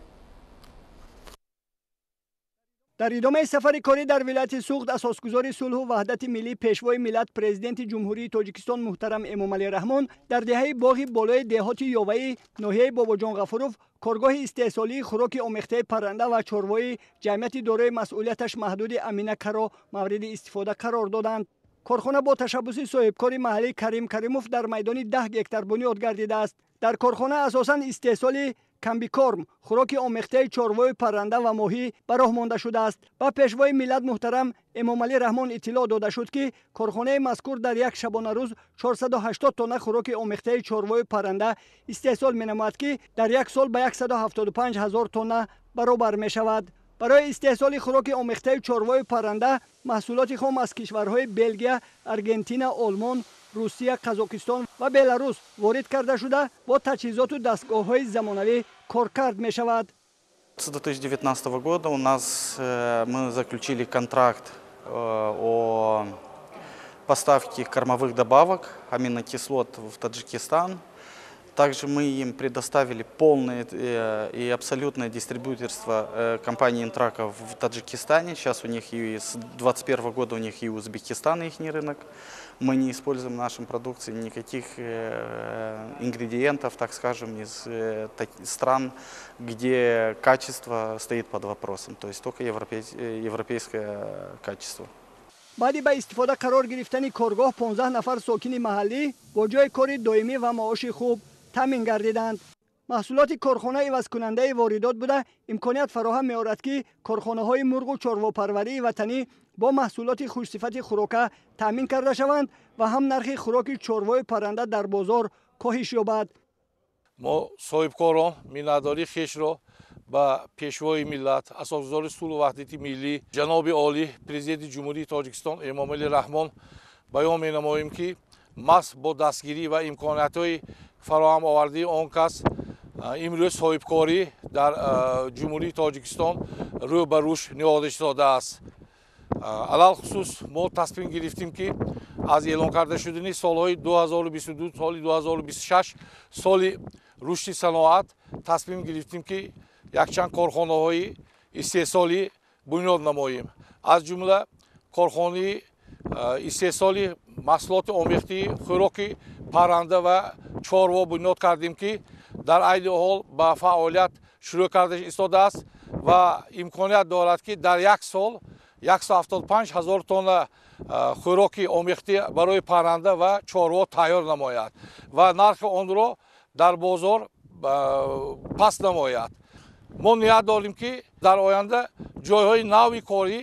Дар идомаи сафари корӣ дар вилояти Суғд асосгузори сулҳу ваҳдати миллӣ, Пешвои миллат, Президенти Ҷумҳурии Тоҷикистон муҳтарам Эмомалӣ Раҳмон дар деҳаи Боғи болои деҳоти Ёваи ноҳияи Бобоҷон Ғафуров коргоҳи истеҳсолии хӯроки омехтаи парранда ва чорвои ҷамъияти дорои масъулияташ маҳдуди Амина Каро мавриди истифода қарор доданд. Корхона бо ташаббуси соҳибкори маҳаллӣ Карим Каримов дар майдони 10 гектар бунёд гардидааст. Дар корхона асосан истеҳсоли комбикорм, хӯроки омехтаи чорвою парранда ва моҳӣ ба роҳ монда шудааст. Ба Пешвои миллат муҳтарам Эмомалӣ Раҳмон иттилоъ дода шуд, ки корхонаи мазкур дар як шабонарӯз 480 тонна хӯроки омехтаи чорвою парранда истеҳсол менамояд, ки дар як сол ба 175 ҳазор тонна баробар мешавад. Барои истеҳсоли хӯроки омехтаи чорвою парранда маҳсулоти хом аз кишварҳои Белгия, Аргентина, Олмон, Русия, Қазоқистон ва Беларус ворид карда шуда, бо таҷҳизоту дастгоҳҳои замонавӣ коркард мешавад. С 2019 года у нас мы заключили контракт о поставке кормовых добавок, аминокислот в Таджикистан. Также мы им предоставили полное и абсолютное дистрибьюторство компании «Интрако» в Таджикистане. Сейчас у них и с 2021 года у них и Узбекистан, их рынок. Мы не используем в нашем продукции никаких ингредиентов, так скажем, из стран, где качество стоит под вопросом. То есть только европейское качество. Баъди ба истифода қарор гирифтани коргоҳ 15 нафар сокини маҳаллӣ бо ҷои кори доимӣ ва маоши хуб таъмин гардиданд. Маҳсулоти корхона ивазкунандаи воридот буда, имконият фароҳам меорад, ки корхонаҳои мурғу чорвопарварии ватанӣ бо маҳсулоти хушсифати хӯрока таъмин карда шаванд ва ҳам нархи хӯроки чорвои парранда дар бозор коҳиш ёбад. Мо соҳибкорон миннатдории хешро ба Пешвои миллат, Асосгузори сулҳу ваҳдати миллӣ, ҷаноби олӣ, Президенти Ҷумҳурии Тоҷикистон Эмомалӣ Раҳмон баён менамоем, ки маҳз бо дастгирӣ ва имкониятҳои фароҳам овардаи он кас имрӯз соҳибкорӣ дар Ҷумҳурии Тоҷикистон рӯ ба рушд ниҳода шудааст. Алалхусус мо тасмим гирифтем, ки аз эълон карда шудани солҳои 2022 соли 2026 соли рушди саноат тасмим гирифтем, ки якчанд корхонаҳои истеҳсолӣ бунёд намоем, аз ҷумла корхонаи истеҳсоли маҳсулоти омехтии хӯроки парранда ва чорво бунёд кардем, ки дар айни ҳол ба фаъолият шурӯъ карда истодааст ва имконият дорад, ки дар як сол 175 ҳазор тонна хӯроки омехтӣ барои парранда ва чорво тайёр намояд ва нархи онро дар бозор паст намояд. Мо ният дорем, ки дар оянда ҷойҳои нави корӣ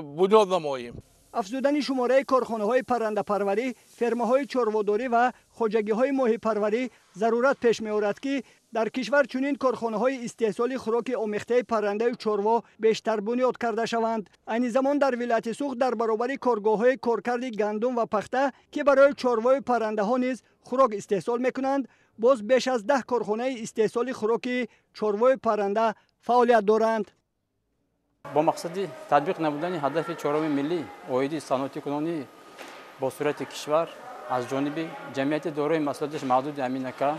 бунёд намоем. Афзудани шумораи корхонаҳои паррандапарварӣ, фермаҳои чорводорӣ ва хоҷагиҳои моҳипарварӣ зарурат пеш меорад, ки дар кишвар чунин корхонаҳои истеҳсоли хӯроки омехтаи паррандаю чорво бештар бунёд карда шаванд. Айни замон дар вилояти Суғд дар баробари коргоҳҳои коркарди гандум ва пахта, ки барои чорвою паррандаҳо низ хӯрок истеҳсол мекунанд, боз беш аз 10 корхонаи истеҳсоли хӯроки чорвою парранда фаъолият доранд. Бо мақсади татбиқ намудани ҳадафи чоруми миллӣ оиди саноатикунонӣ бо суръати кишвар аз ҷониби ҷамъияти дорои масъулияташ маҳдуди Аминака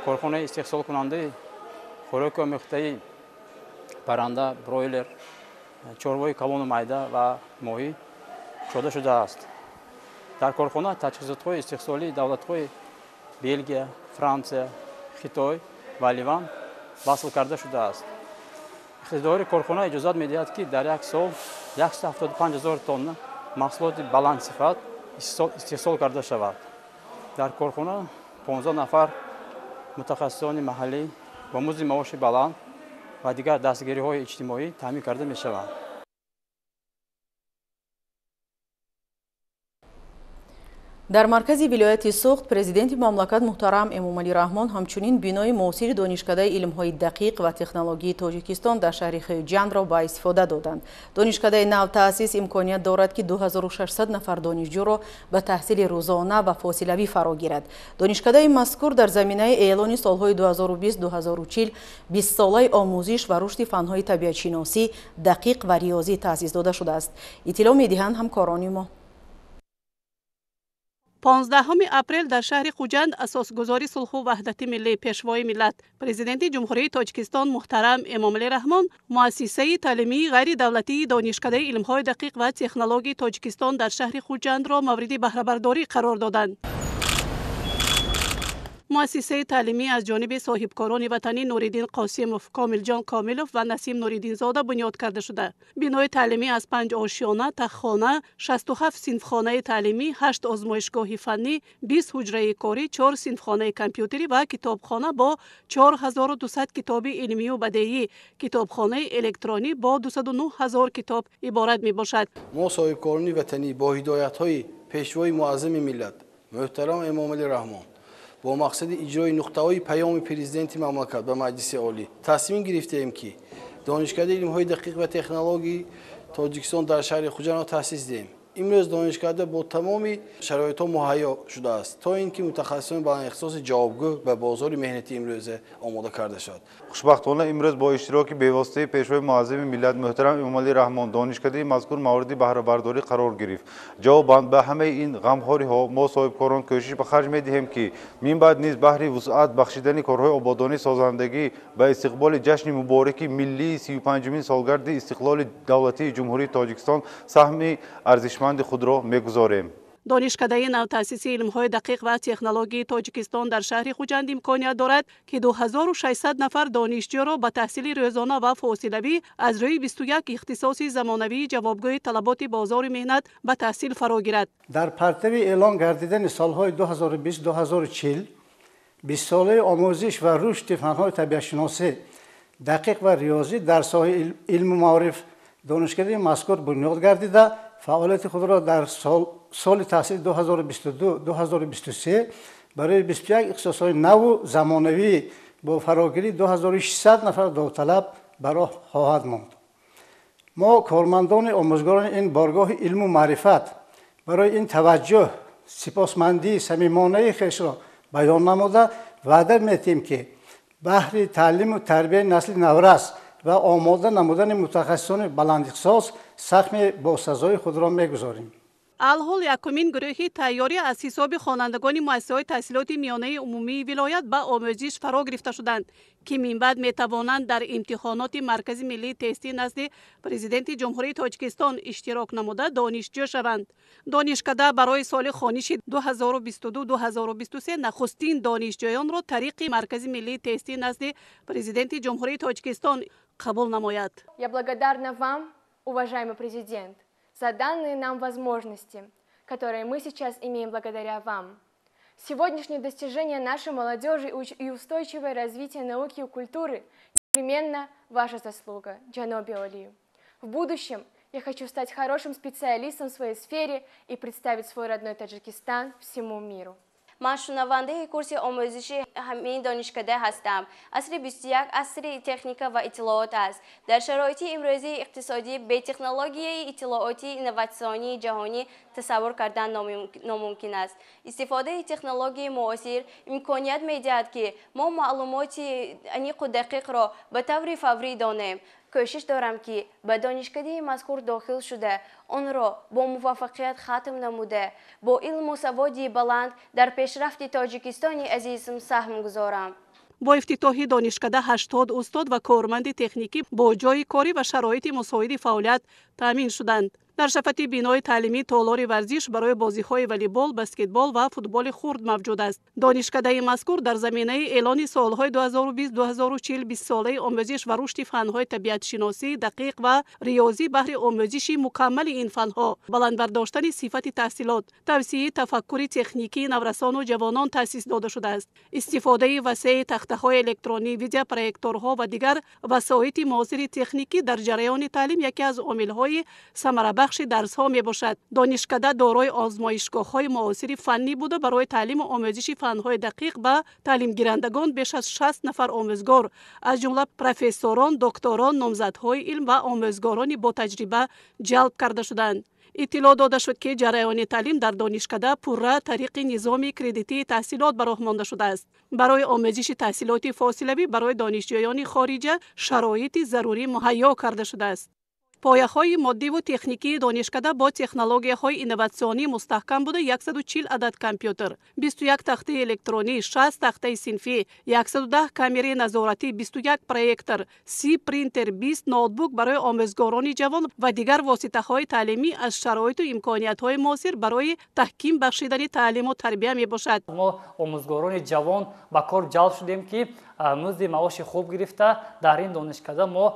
корхонаи истеҳсолкунандаи хӯроки омехтаи парранда, бройлер, чорвои калону майда ва моҳӣ кушода шудааст. Дар корхона таҷҳизотҳои истеҳсолии давлатҳои Белгия, Франсия, Хитой ва Ливан васл карда шудааст. Иқтидори корхона иҷозат медиҳад, ки дар як сол 175 ҳазор тонна маҳсулоти баландсифат истеҳсол карда шавад. Дар корхона 15 нафар мутахассисони маҳаллӣ бо музди маоши баланд ва дигар дастгириҳои иҷтимоӣ таъмин карда мешаванд. Дар маркази вилояти Суғд президенти мамлакат муҳтарам Эмомалӣ Раҳмон ҳамчунин бинои муосири Донишкадаи илмҳои дақиқ ва технологии Тоҷикистон дар шаҳри Хуҷандро ба истифода доданд. Донишкадаи навтаъсис имконият дорад, ки 2600 нафар донишҷӯро ба таҳсили рӯзона ва фосилавӣ фаро гирад. Донишкадаи мазкур дар заминаи эълони солҳои 2020-2040 20-солаи омӯзиш ва рушди фанҳои табиатшиносӣ, дақиқ ва риёзӣ таъсис дода шудааст. Иттилоъ медиҳанд ҳамкорони мо. 15 апрел дар шаҳри Хуҷанд асосгузори сулҳу ваҳдати миллӣ, Пешвои миллат, Президенти Ҷумҳурии Тоҷикистон муҳтарам Эмомалӣ Раҳмон муассисаи таълимии ғайридавлатии Донишкадаи илмҳои дақиқ ва технологии Тоҷикистон дар шаҳри Хуҷандро мавриди баҳрабардорӣ қарор доданд. Муассисаи таълимӣ аз ҷониби соҳибкорони ватанӣ Нуриддин Қосимов, Комилҷон Комилов ва Насим Нуриддинзода бунёд карда шуда. Бинои таълимӣ аз 5 ошёна, таххона, 67 синфхонаи таълимӣ, 8 озмоишгоҳи фаннӣ, 20 ҳуҷраи корӣ, 4 синфхонаи компютерӣ ва китобхона бо 4200 китоби илмию бадеӣ, китобхонаи электронӣ бо 209 ҳазор китоб иборат мебошад. Мо соҳибкорони ватанӣ бо ҳидоятҳои Пешвои муаззами миллат муҳтарам Эмомалӣ Раҳмон бо мақсади иҷрои нуқтаҳои паёми президенти мамлакат ба Маҷлиси Олӣ тасмим гирифтаем, ки Донишкадаи илмҳои дақиқ ва технологии Тоҷикистон дар шаҳри Хуҷандро таъсис диҳем. Имрӯз донишкада бо тамоми шароитҳо муҳайё шудааст, то ин ки мутахассисони баландихтисоси ҷавобгӯ ба бозори меҳнати имрӯза омода карда шавад. Хушбахтона, имрӯз бо иштироки бевоситаи Пешвои муаззами миллат муҳтарам Эмомалӣ Раҳмон донишкадаи мазкур мавриди баҳрабардорӣ қарор гирифт. Ҷавобан ба ҳамаи ин ғамхориҳо мо соҳибкорон кӯшиш ба харҷ медиҳем, ки минбаъд низ баҳри вусъат бахшидани корҳои ободонӣ, созандагӣ ба истиқболи ҷашни мубораки миллии 35-умин солгарди истиқлоли давлатии Ҷумҳурии Тоҷикистон саҳми арзишманд худро мегузорем. Донишкадаи навтаъсиси илмҳои дақиқ ва технологии Тоҷикистон дар шаҳри Хуҷанд имконият дорад, ки 2600 нафар донишҷӯро ба таҳсили рӯзона ва фосилавӣ аз рӯи 21 ихтисоси замонавии ҷавобгӯи талаботи бозори меҳнат ба таҳсил фаро гирад. Дар партави эълон гардидани солҳои 2020-2040 бистсолаи омӯзиш ва рушди фанҳои табиатшиносӣ, дақиқ ва риёзӣ дар соҳаи илму маориф донишкадаи мазкур бунёд гардида, фаъолияти худро дар соли таҳсили 2022-2023 барои 21 ихтисосҳои наву замонавӣ бо фарогирии 2600 нафар довталаб ба роҳ хоҳад монд. Мо, кормандони омӯзгорони ин боргоҳи илму маърифат, барои ин таваҷҷӯҳ сипосмандии самимонаи хешро баён намуда, ваъда метиҳем, ки баҳри таълиму тарбияи насли наврас ва омода намудани мутахассисони баландихтисос саҳми босазои худро мегузорем. Алҳол якумин гурӯҳи тайёрӣ аз ҳисоби хонандагони муассисаҳои таҳсилоти миёнаи умумии вилоят ба омӯзиш фаро гирифта шуданд, ки минбаъд метавонанд дар имтиҳоноти Маркази миллии тестӣ назди Президенти Ҷумҳурии Тоҷикистон иштирок намуда донишҷӯ шаванд. Донишкада барои соли хониши 2022-2023 нахустин донишҷӯёнро тариқи Маркази миллии тестӣ назди Президенти Ҷумҳурии Тоҷикистон қабул намояд. Я благодарна вам, уважаемый президент, за данные нам возможности, которые мы сейчас имеем благодаря вам. Сегодняшнее достижение нашей молодежи и устойчивое развитие науки и культуры непременно ваша заслуга, Ҷаноби Олӣ. В будущем я хочу стать хорошим специалистом в своей сфере и представить свой родной Таджикистан всему миру. Ман шунавандаи курси омӯзиши ҳамин донишкада ҳастам. Асри 21 асри техника ва иттилоот аст. Дар шароити имрӯзии иқтисодӣ бе технологияи иттилоотии инноватсионии ҷаҳонӣ тасаввур кардан номумкин аст. Истифодаи технологияи муосир имконият медиҳад, ки мо маълумоти аниқу дақиқро ба таври фаврӣ донем. Кӯшиш дорам, ки ба донишкадаи мазкур дохил шуда, онро бо муваффақият хатм намуда, бо илму саводи баланд дар пешрафти Тоҷикистони азизм саҳм гузорам. Бо ифтитоҳи донишкада 80 устод ва корманди техникӣ бо ҷойи корӣ ва шароити мусоиди фаъолият таъмин шуданд. Дар шафати бинои таълимӣ толори варзиш барои бозиҳои волейбол, баскетбол ва футболи хурд мавҷуд аст. Донишкадаи мазкур дар заминаи эълони солҳои 2020-2040 бистсолаи омӯзиш ва рушди фанҳои табиатшиносӣ, дақиқ ва риёзӣ баҳри омӯзиши мукаммали ин фанҳо, баланд бардоштани сифати таҳсилот, тавсияи тафаккури техникии наврасону ҷавонон таъсис дода шудааст. Истифодаи васеи тахтаҳои электронӣ, видеопроекторҳо ва дигар васоити муосири техникӣ дар ҷараёни таълим яке аз омилҳои самарабахши дарсҳо мебошад. Донишкада дорои озмоишгоҳҳои муосири фаннӣ буда, барои таълиму омӯзиши фанҳои дақиқ ба таълимгирандагон беш аз 60 нафар омӯзгор, аз ҷумла профессорон, докторон, номзадҳои илм ва омӯзгорони ботаҷриба ҷалб карда шуданд. Иттилоъ дода шуд, ки ҷараёни таълим дар донишкада пурра тариқи низоми кредитии таҳсилот ба роҳ монда шудааст. Барои омӯзиши таҳсилоти фосилавӣ барои донишҷӯёни хориҷа шароити зарурӣ муҳайё карда шудааст. Пояҳои моддиву техникии донишкада бо технологияҳои инноватсионӣ мустаҳкам буда, 140 адад компютер, 21 тахтаи электронӣ, 60 тахтаи синфӣ, 110 камераи назоратӣ, 21 проектор, 30 принтер, 20 ноутбук барои омӯзгорони ҷавон ва дигар воситаҳои таълимӣ аз шароиту имкониятҳои муосир барои таҳким бахшидани таълиму тарбия мебошад. Мо омӯзгорони ҷавон ба кор ҷалб шудем, ки музди маоши хуб гирифта дар ин донишкада мо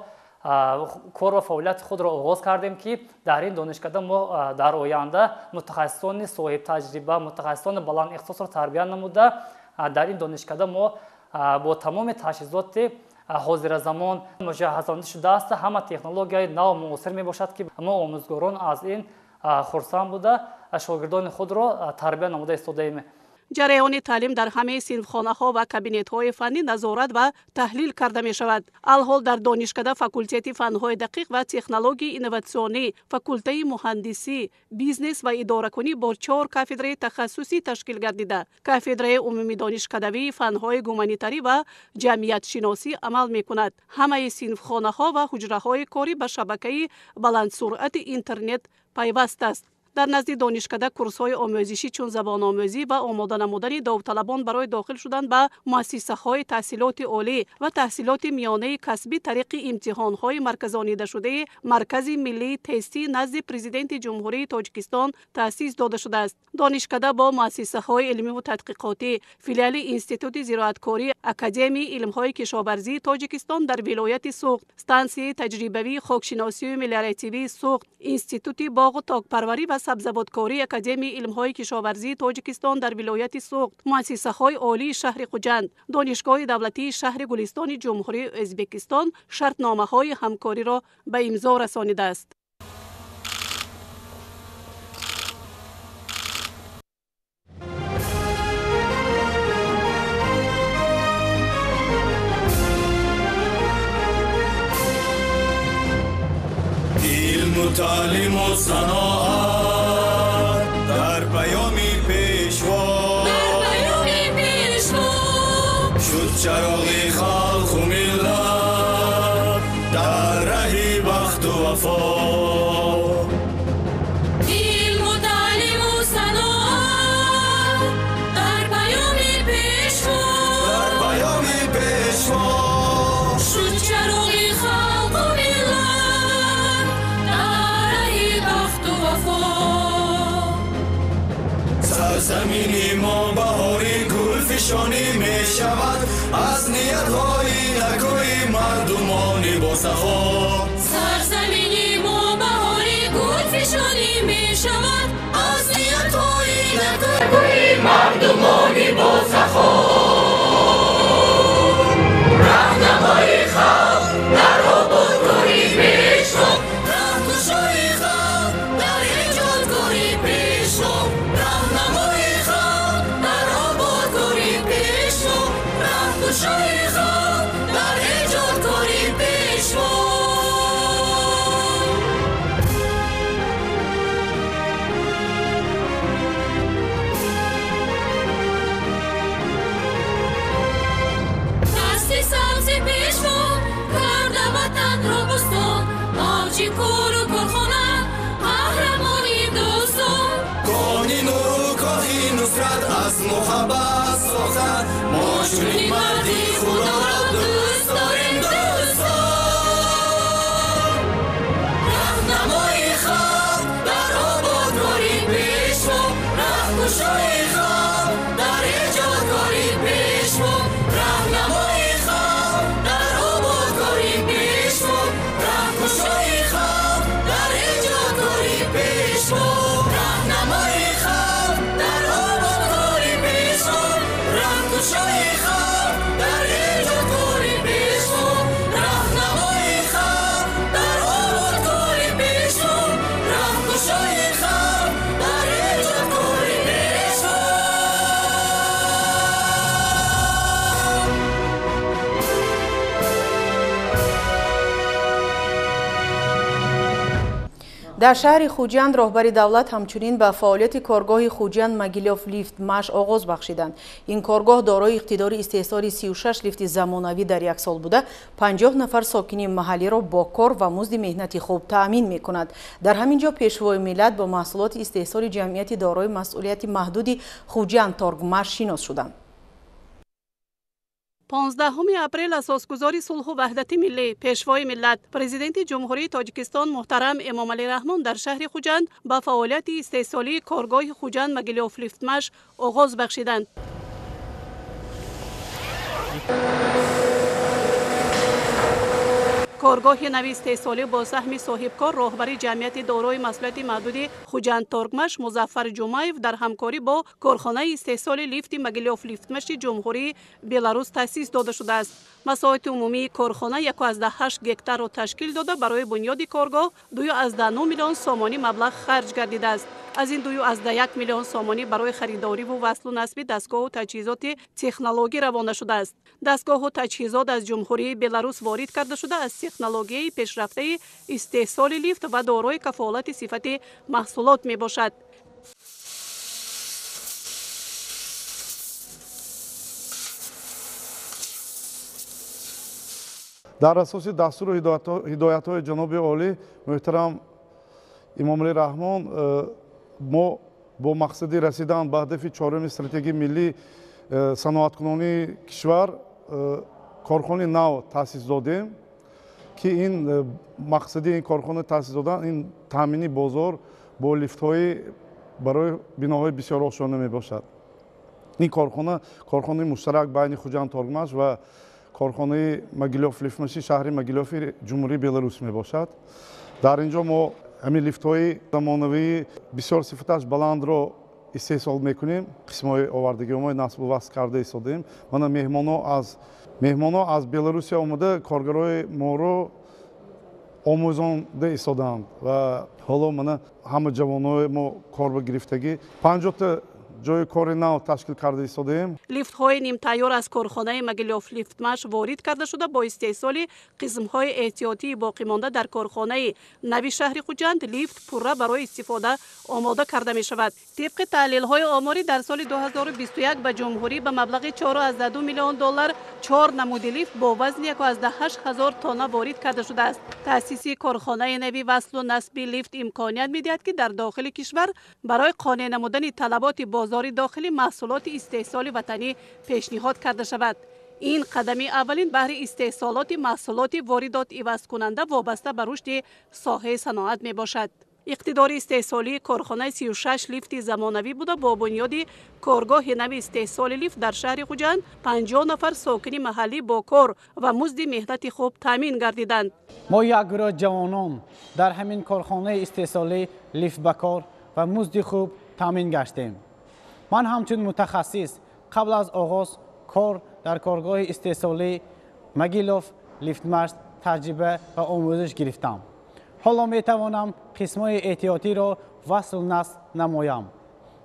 кор ва фаъолияти худро оғоз кардем, ки дар ин донишкада мо дар оянда мутахассисони соҳибтаҷриба, мутахассисони баландихтисосро тарбия намуда, дар ин донишкада мо бо тамоми таҷҳизоти ҳозиразамон муҷаҳҳазонда шудааст. Ҳама технологияи нав муосир мебошад, ки мо омӯзгорон аз ин хурсанд буда, шогирдони худро тарбия намуда истодаем. Ҷараёни таълим дар ҳамаи синфхонаҳо ва кабинетҳои фаннӣ назорат ва таҳлил карда мешавад. Алҳол дар донишкада факултети фанҳои дақиқ ва технологияи инноватсионӣ, факултаи муҳандисӣ, бизнес ва идоракунӣ бо 4 кафедраи тахассусӣ ташкил гардида. Кафедраи умумидонишкадавии фанҳои гуманитарӣ ва ҷамъиятшиносӣ амал мекунад. Ҳамаи синфхонаҳо ва ҳуҷраҳои корӣ ба шабакаи баландсуръати интернет пайваст аст. Дар назди донишкада курсҳои омӯзишӣ чун забономӯзӣ ва омода намудани довталабон барои дохил шудан ба муассисаҳои таҳсилоти олӣ ва таҳсилоти миёнаи касбӣ тариқи имтиҳонҳои марказонидашудаи Маркази миллии тестӣ назди Президенти Ҷумҳурии Тоҷикистон таъсис дода шудааст. Донишкада бо муассисаҳои илмиву тадқиқотӣ, филиали Институти зироаткорӣ, Академияи илмҳои кишоварзии Тоҷикистон дар вилояти Суғд, стансияи таҷрибавии хокшиносию мелиоративии Суғд, Институти боғу токпарварӣ ва сабзавоткории Академияи илмҳои кишоварзии Тоҷикистон дар вилояти Суғд, муассисаҳои олии шаҳри Хуҷанд, Донишгоҳи давлатии шаҳри Гулистони Ҷумҳурии Ӯзбекистон шартномаҳои ҳамкориро ба имзо расонидааст. Таълиму саноат дар паёми пешво, шуд чароғи халқу миллат дар раҳи бахту вафо. Илму таълиму саноат дар паёми пешво, дар паёми пешво, шуд чароғи халқу миллат дар раҳи бахту вафо. Сарзамини мо баҳори гулфишонӣ мешавад аз ниятҳои накӯи мардумони босафо. Сарзамини мо баҳори гулфишонӣ мешавад аз ниятҳои накӯи мардумони босафо. Раҳнамои халқ дар ободкории пешво, раҳкушои халқ дар эҷодкории пешво, раҳнамои халқ дар ободкории пешво, раҳкушои халқ дар эҷодкории пешво. Дасти сабзи пешво карда ватанро бӯстон, авҷи кору корхона қаҳрамони дӯстон. Кони нуру коҳи нусрат аз муҳаббат сохта, мо чунин марди худоро дӯст дорем дӯстон. Раҳнамои халқ дар ободкории пешво, раҳкушои халқ дар эҷодкории пешво, раҳнамои халқ дар ободкории пешво, раҳкушои халқ дар эҷодкории пешво, раҳнамои халқ дар ободкории пешво, раҳкушои халқ дар эҷодкории пешво, раҳнамои халқ дар ободкории пешво, раҳкушои халқ дар эҷодкории пешво. Дар шаҳри Хуҷанд роҳбари давлат ҳамчунин ба фаъолияти коргоҳи Хуҷанд Могилёв лифт маш оғоз бахшиданд. Ин коргоҳ дорои иқтидори истеҳсоли 36 лифти замонавӣ дар як сол буда, 50 нафар сокини маҳаллиро бо кор ва музди меҳнати хуб таъмин мекунад. Дар ҳамин ҷо пешвои миллат бо маҳсулоти истеҳсоли ҷамъияти дорои масъулияти маҳдуди Хуҷанд Торгмаш шинос шуданд. 15 апрел асосгузори сулҳу ваҳдати миллӣ, пешвои миллат, Президенти Ҷумҳурии Тоҷикистон муҳтарам Эмомалӣ Раҳмон дар шаҳри Хуҷанд ба фаъолияти истеҳсолии коргоҳи Хуҷанд Могилёв лифтмаш оғоз бахшиданд. Коргоҳи нави истеҳсолӣ бо саҳми соҳибкор роҳбари ҷамъияти дорои масъулияти маҳдуди Хуҷанд Торгмаш Музаффар Ҷумаев дар ҳамкорӣ бо корхонаи истеҳсоли лифти Могилёв лифтмаши Ҷумҳурии Беларус таъсис дода шудааст. Масоҳати умумии корхона 1,8 гектарро ташкил дода, барои бунёди коргоҳ 2,9 миллион сомонӣ маблағ харҷ гардидааст. Аз ин 2,1 миллион сомонӣ барои хариdoриву васлу насби дастгоҳу таҷҳизоти технологӣ равона шудааст. Дастгоҳу таҷҳизот аз Ҷумҳурии Беларус ворид карда шуда, аз технологияи пешрафтаи истеҳсоли лифт ва дорои кафолати сифати маҳсулот мебошад. Дар асоси дастуру ҳидоятҳои ҷаноби олӣ муҳтарам Эмомалӣ Раҳмон мо бо мақсади расидан ба ҳадафи чоруми стратегияи миллии саноаткунонии кишвар корхонаи нав таъсис додем, ки ин мақсади ин корхона таъсис додан ин таъмини бозор бо лифтҳои барои биноҳои бисёрошона мебошад. Ин корхона корхонаи муштарак байни Хуҷанд Торгмаш ва корхонаи Могилёв лифтмаши шаҳри Могилёви Ҷумҳурии Беларус мебошад. Дар ин ҷо мо ҳамин лифтҳои замонавии бисёр сифаташ баландро истеҳсол мекунем. Қисмҳои овардагиҳои насбу васл карда истодаем. Мана меҳмонҳо аз Беларусия омада коргарои моро омӯзонда истодаанд ва ҳоло мана ҳама ҷавонҳои мо корба гирифтагӣ 50та ҷои кори нав ташкил карда истодаем. Лифтҳои нимтайёр аз корхонаи Могилёв лифтмаш ворид карда шуда, бо истеҳсоли қисмҳои эҳтиётии боқимонда дар корхонаи нави шаҳри Хуҷанд лифт пурра барои истифода омода карда мешавад. Тибқи таҳлилҳои оморӣ дар соли 2021 ба ҷумҳурӣ ба маблағи 4,2 миллион доллар 4 намуди лифт бо вазни 1,8 ҳазор тонна ворид карда шудааст. Таъсиси корхонаи нави васлу насби лифт имконият медиҳад, ки дар дохили кишвар барои қонеъ намудани талаботи бозори дохилӣ маҳсулоти истеҳсоли ватанӣ пешниҳод карда шавад. Ин қадами аввалин баҳри истеҳсолоти маҳсулоти воридот ивазкунанда вобаста ба рушди соҳаи саноат мебошад. Иқтидори истеҳсолии корхонаи 36 лифти замонавӣ буда, бо бунёди коргоҳи нави истеҳсоли лифт дар шаҳри Хуҷанд 50 нафар сокини маҳаллӣ бо кор ва музди меҳнати хуб таъмин гардиданд. Мо як гурӯҳ ҷавонон дар ҳамин корхонаи истеҳсолии лифт ба кор ва музди хуб таъмин гаштем. Ман ҳамчун мутахассис қабл аз оғоз кор дар коргоҳи истеҳсолии Могилёв лифтмаш таҷриба ва омӯзиш гирифтам. Ҳоло метавонам қисмҳои эҳтиётиро васлу насб намоям.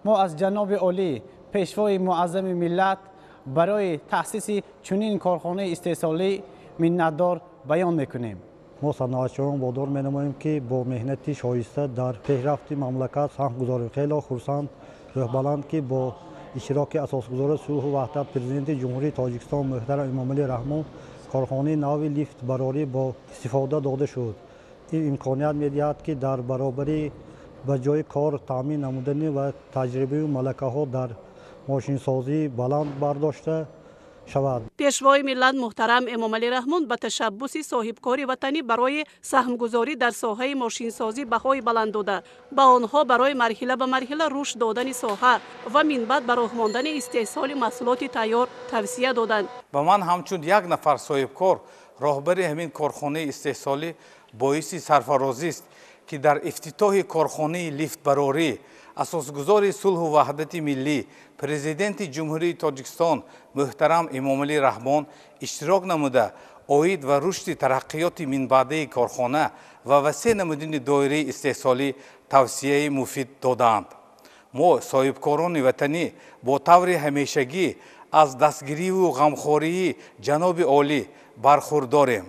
Мо аз ҷаноби олӣ пешвои муаззами миллат барои таъсиси чунин корхонаи истеҳсолӣ миннатдор баён мекунем. Мо саноатчиён водор менамоем, ки бо меҳнати шоиста дар пешрафти мамлакат саҳм гузорем. Хело хурсанд, рӯҳбаланд, ки бо иштироки асосгузори сулҳу ваҳдат Президенти Ҷумҳурии Тоҷикистон муҳтарам Эмомалӣ Раҳмон корхонаи нави лифтбарорӣ бо истифода дода шуд. Ин имконият медиҳад, ки дар баробари ба ҷои кор таъмин намудани ва таҷрибаю малакаҳо дар мошинсозӣ баланд бардошта шавад. Пешвои миллат муҳтарам Эмомалӣ Раҳмон ба ташаббуси соҳибкори ватанӣ барои саҳмгузорӣ дар соҳаи мошинсозӣ баҳои баланд дода, ба онҳо барои марҳила ба марҳила рушд додани соҳа ва минбаъд ба роҳ мондани истеҳсоли маҳсулоти тайёр тавсия доданд. Ба ман ҳамчун як нафар соҳибкор роҳбари ҳамин корхонаи истеҳсолӣ боиси сарфарозист, ки дар ифтитоҳи корхонаи лифтбарорӣ асосгузори сулҳу ваҳдати миллӣ Президенти Ҷумҳурии Тоҷикистон муҳтарам Эмомалӣ Раҳмон иштирок намуда оид ва рушди тараққиёти минбаъдаи корхона ва васеъ намудани доираи истеҳсолӣ тавсияи муфид додаанд. Мо соҳибкорони ватанӣ бо таври ҳамешагӣ аз дастгириву ғамхории ҷаноби олӣ бархурдорем.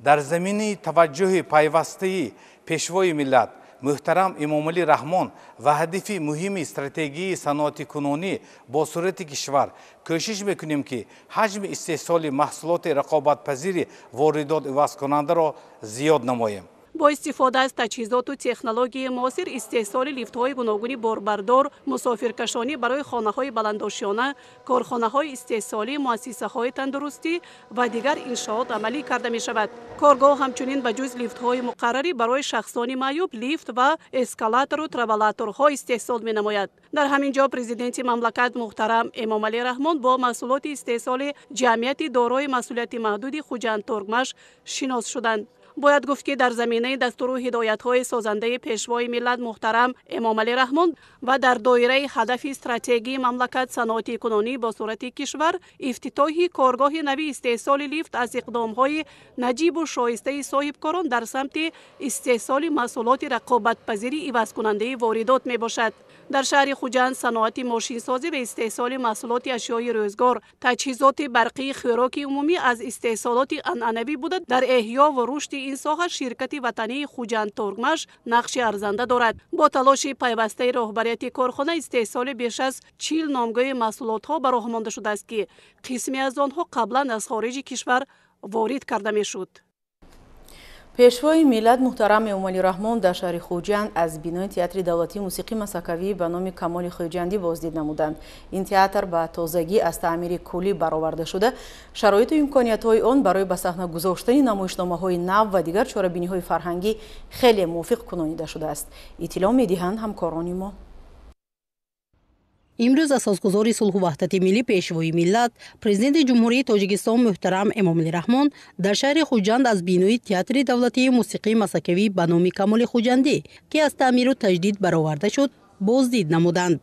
Дар заминаи таваҷҷӯҳи пайвастаи пешвои миллат муҳтарам Эмомалӣ Раҳмон ва ҳадафи муҳими стратегияи саноатикунонӣ бо суръати кишвар кӯшиш мекунем, ки ҳаҷми истеҳсоли маҳсулоти рақобатпазири воридот ивазкунандаро зиёд намоем. Бо истифода аз таҷҳизоту технологияи муосир истеҳсоли лифтҳои гуногуни борбардор, мусофиркашонӣ барои хонаҳои баландошёна, корхонаҳои истеҳсолӣ, муассисаҳои тандурустӣ ва дигар иншоот амалӣ карда мешавад. Коргоҳ ҳамчунин ба ҷуз лифтҳои муқаррарӣ барои шахсони маъюб лифт ва эскалатору травалаторҳо истеҳсол менамояд. Дар ҳамин ҷо президенти мамлакат муҳтарам Эмомалӣ Раҳмон бо маҳсулоти истеҳсоли ҷамъияти дорои масъулияти маҳдуди Хуҷанд Торгмаш шинос шуданд. Бояд гуфт, ки дар заминаи дастуру ҳидоятҳои созандаи Пешвои миллат муҳтарам Эмомалӣ Раҳмон ва дар доираи ҳадафи стратегии мамлакат саноатикунонӣ бо сурати кишвар, ифтитоҳи коргоҳи нави истеҳсоли лифт аз иқдомҳои наҷибу шоистаи соҳибкорон дар самти истеҳсоли маҳсулоти рақобатпазири ивазкунандаи воридот мебошад. Дар шаҳри Хуҷанд саноати мошинсозӣ ва истеҳсоли маҳсулоти ашёи рӯзгор, таҷҳизоти барқии хӯроки умумӣ аз истеҳсолоти анъанавӣ буда, дар эҳё ва рушди ин соҳа ширкати ватании Хуҷанд Торгмаш нақши арзанда дорад. Бо талоши пайвастаи роҳбарияти корхона истеҳсоли беш аз 40 номгӯи маҳсулотҳо ба роҳ монда шудааст, ки қисме аз онҳо қаблан аз хориҷи кишвар ворид карда мешуд. Пешвои миллат муҳтарам Эмомалӣ Раҳмон дар шаҳри Хуҷанд аз бинои театри давлатии мусиқӣ масакавӣ ба номи Камоли Хуҷандӣ боздид намуданд. Ин театр ба тозагӣ аз таъмири куллӣ бароварда шуда, шароиту имкониятҳои он барои ба саҳна гузоштани намоишномаҳои нав ва дигар чорабиниҳои фарҳангӣ хеле мувофиқ кунонида шудааст. Иттилоъ медиҳанд ҳамкорони мо. Имрӯз асосгузори сулҳу ваҳдати миллӣ, Пешвои миллат, Президенти Ҷумҳурии Тоҷикистон муҳтарам Эмомалӣ Раҳмон дар шаҳри Хуҷанд аз бинои театри давлатии мусиқии масакавӣ ба номи Камоли Хуҷандӣ, ки аз таъмиру таҷдид бароварда шуд, боздид намуданд.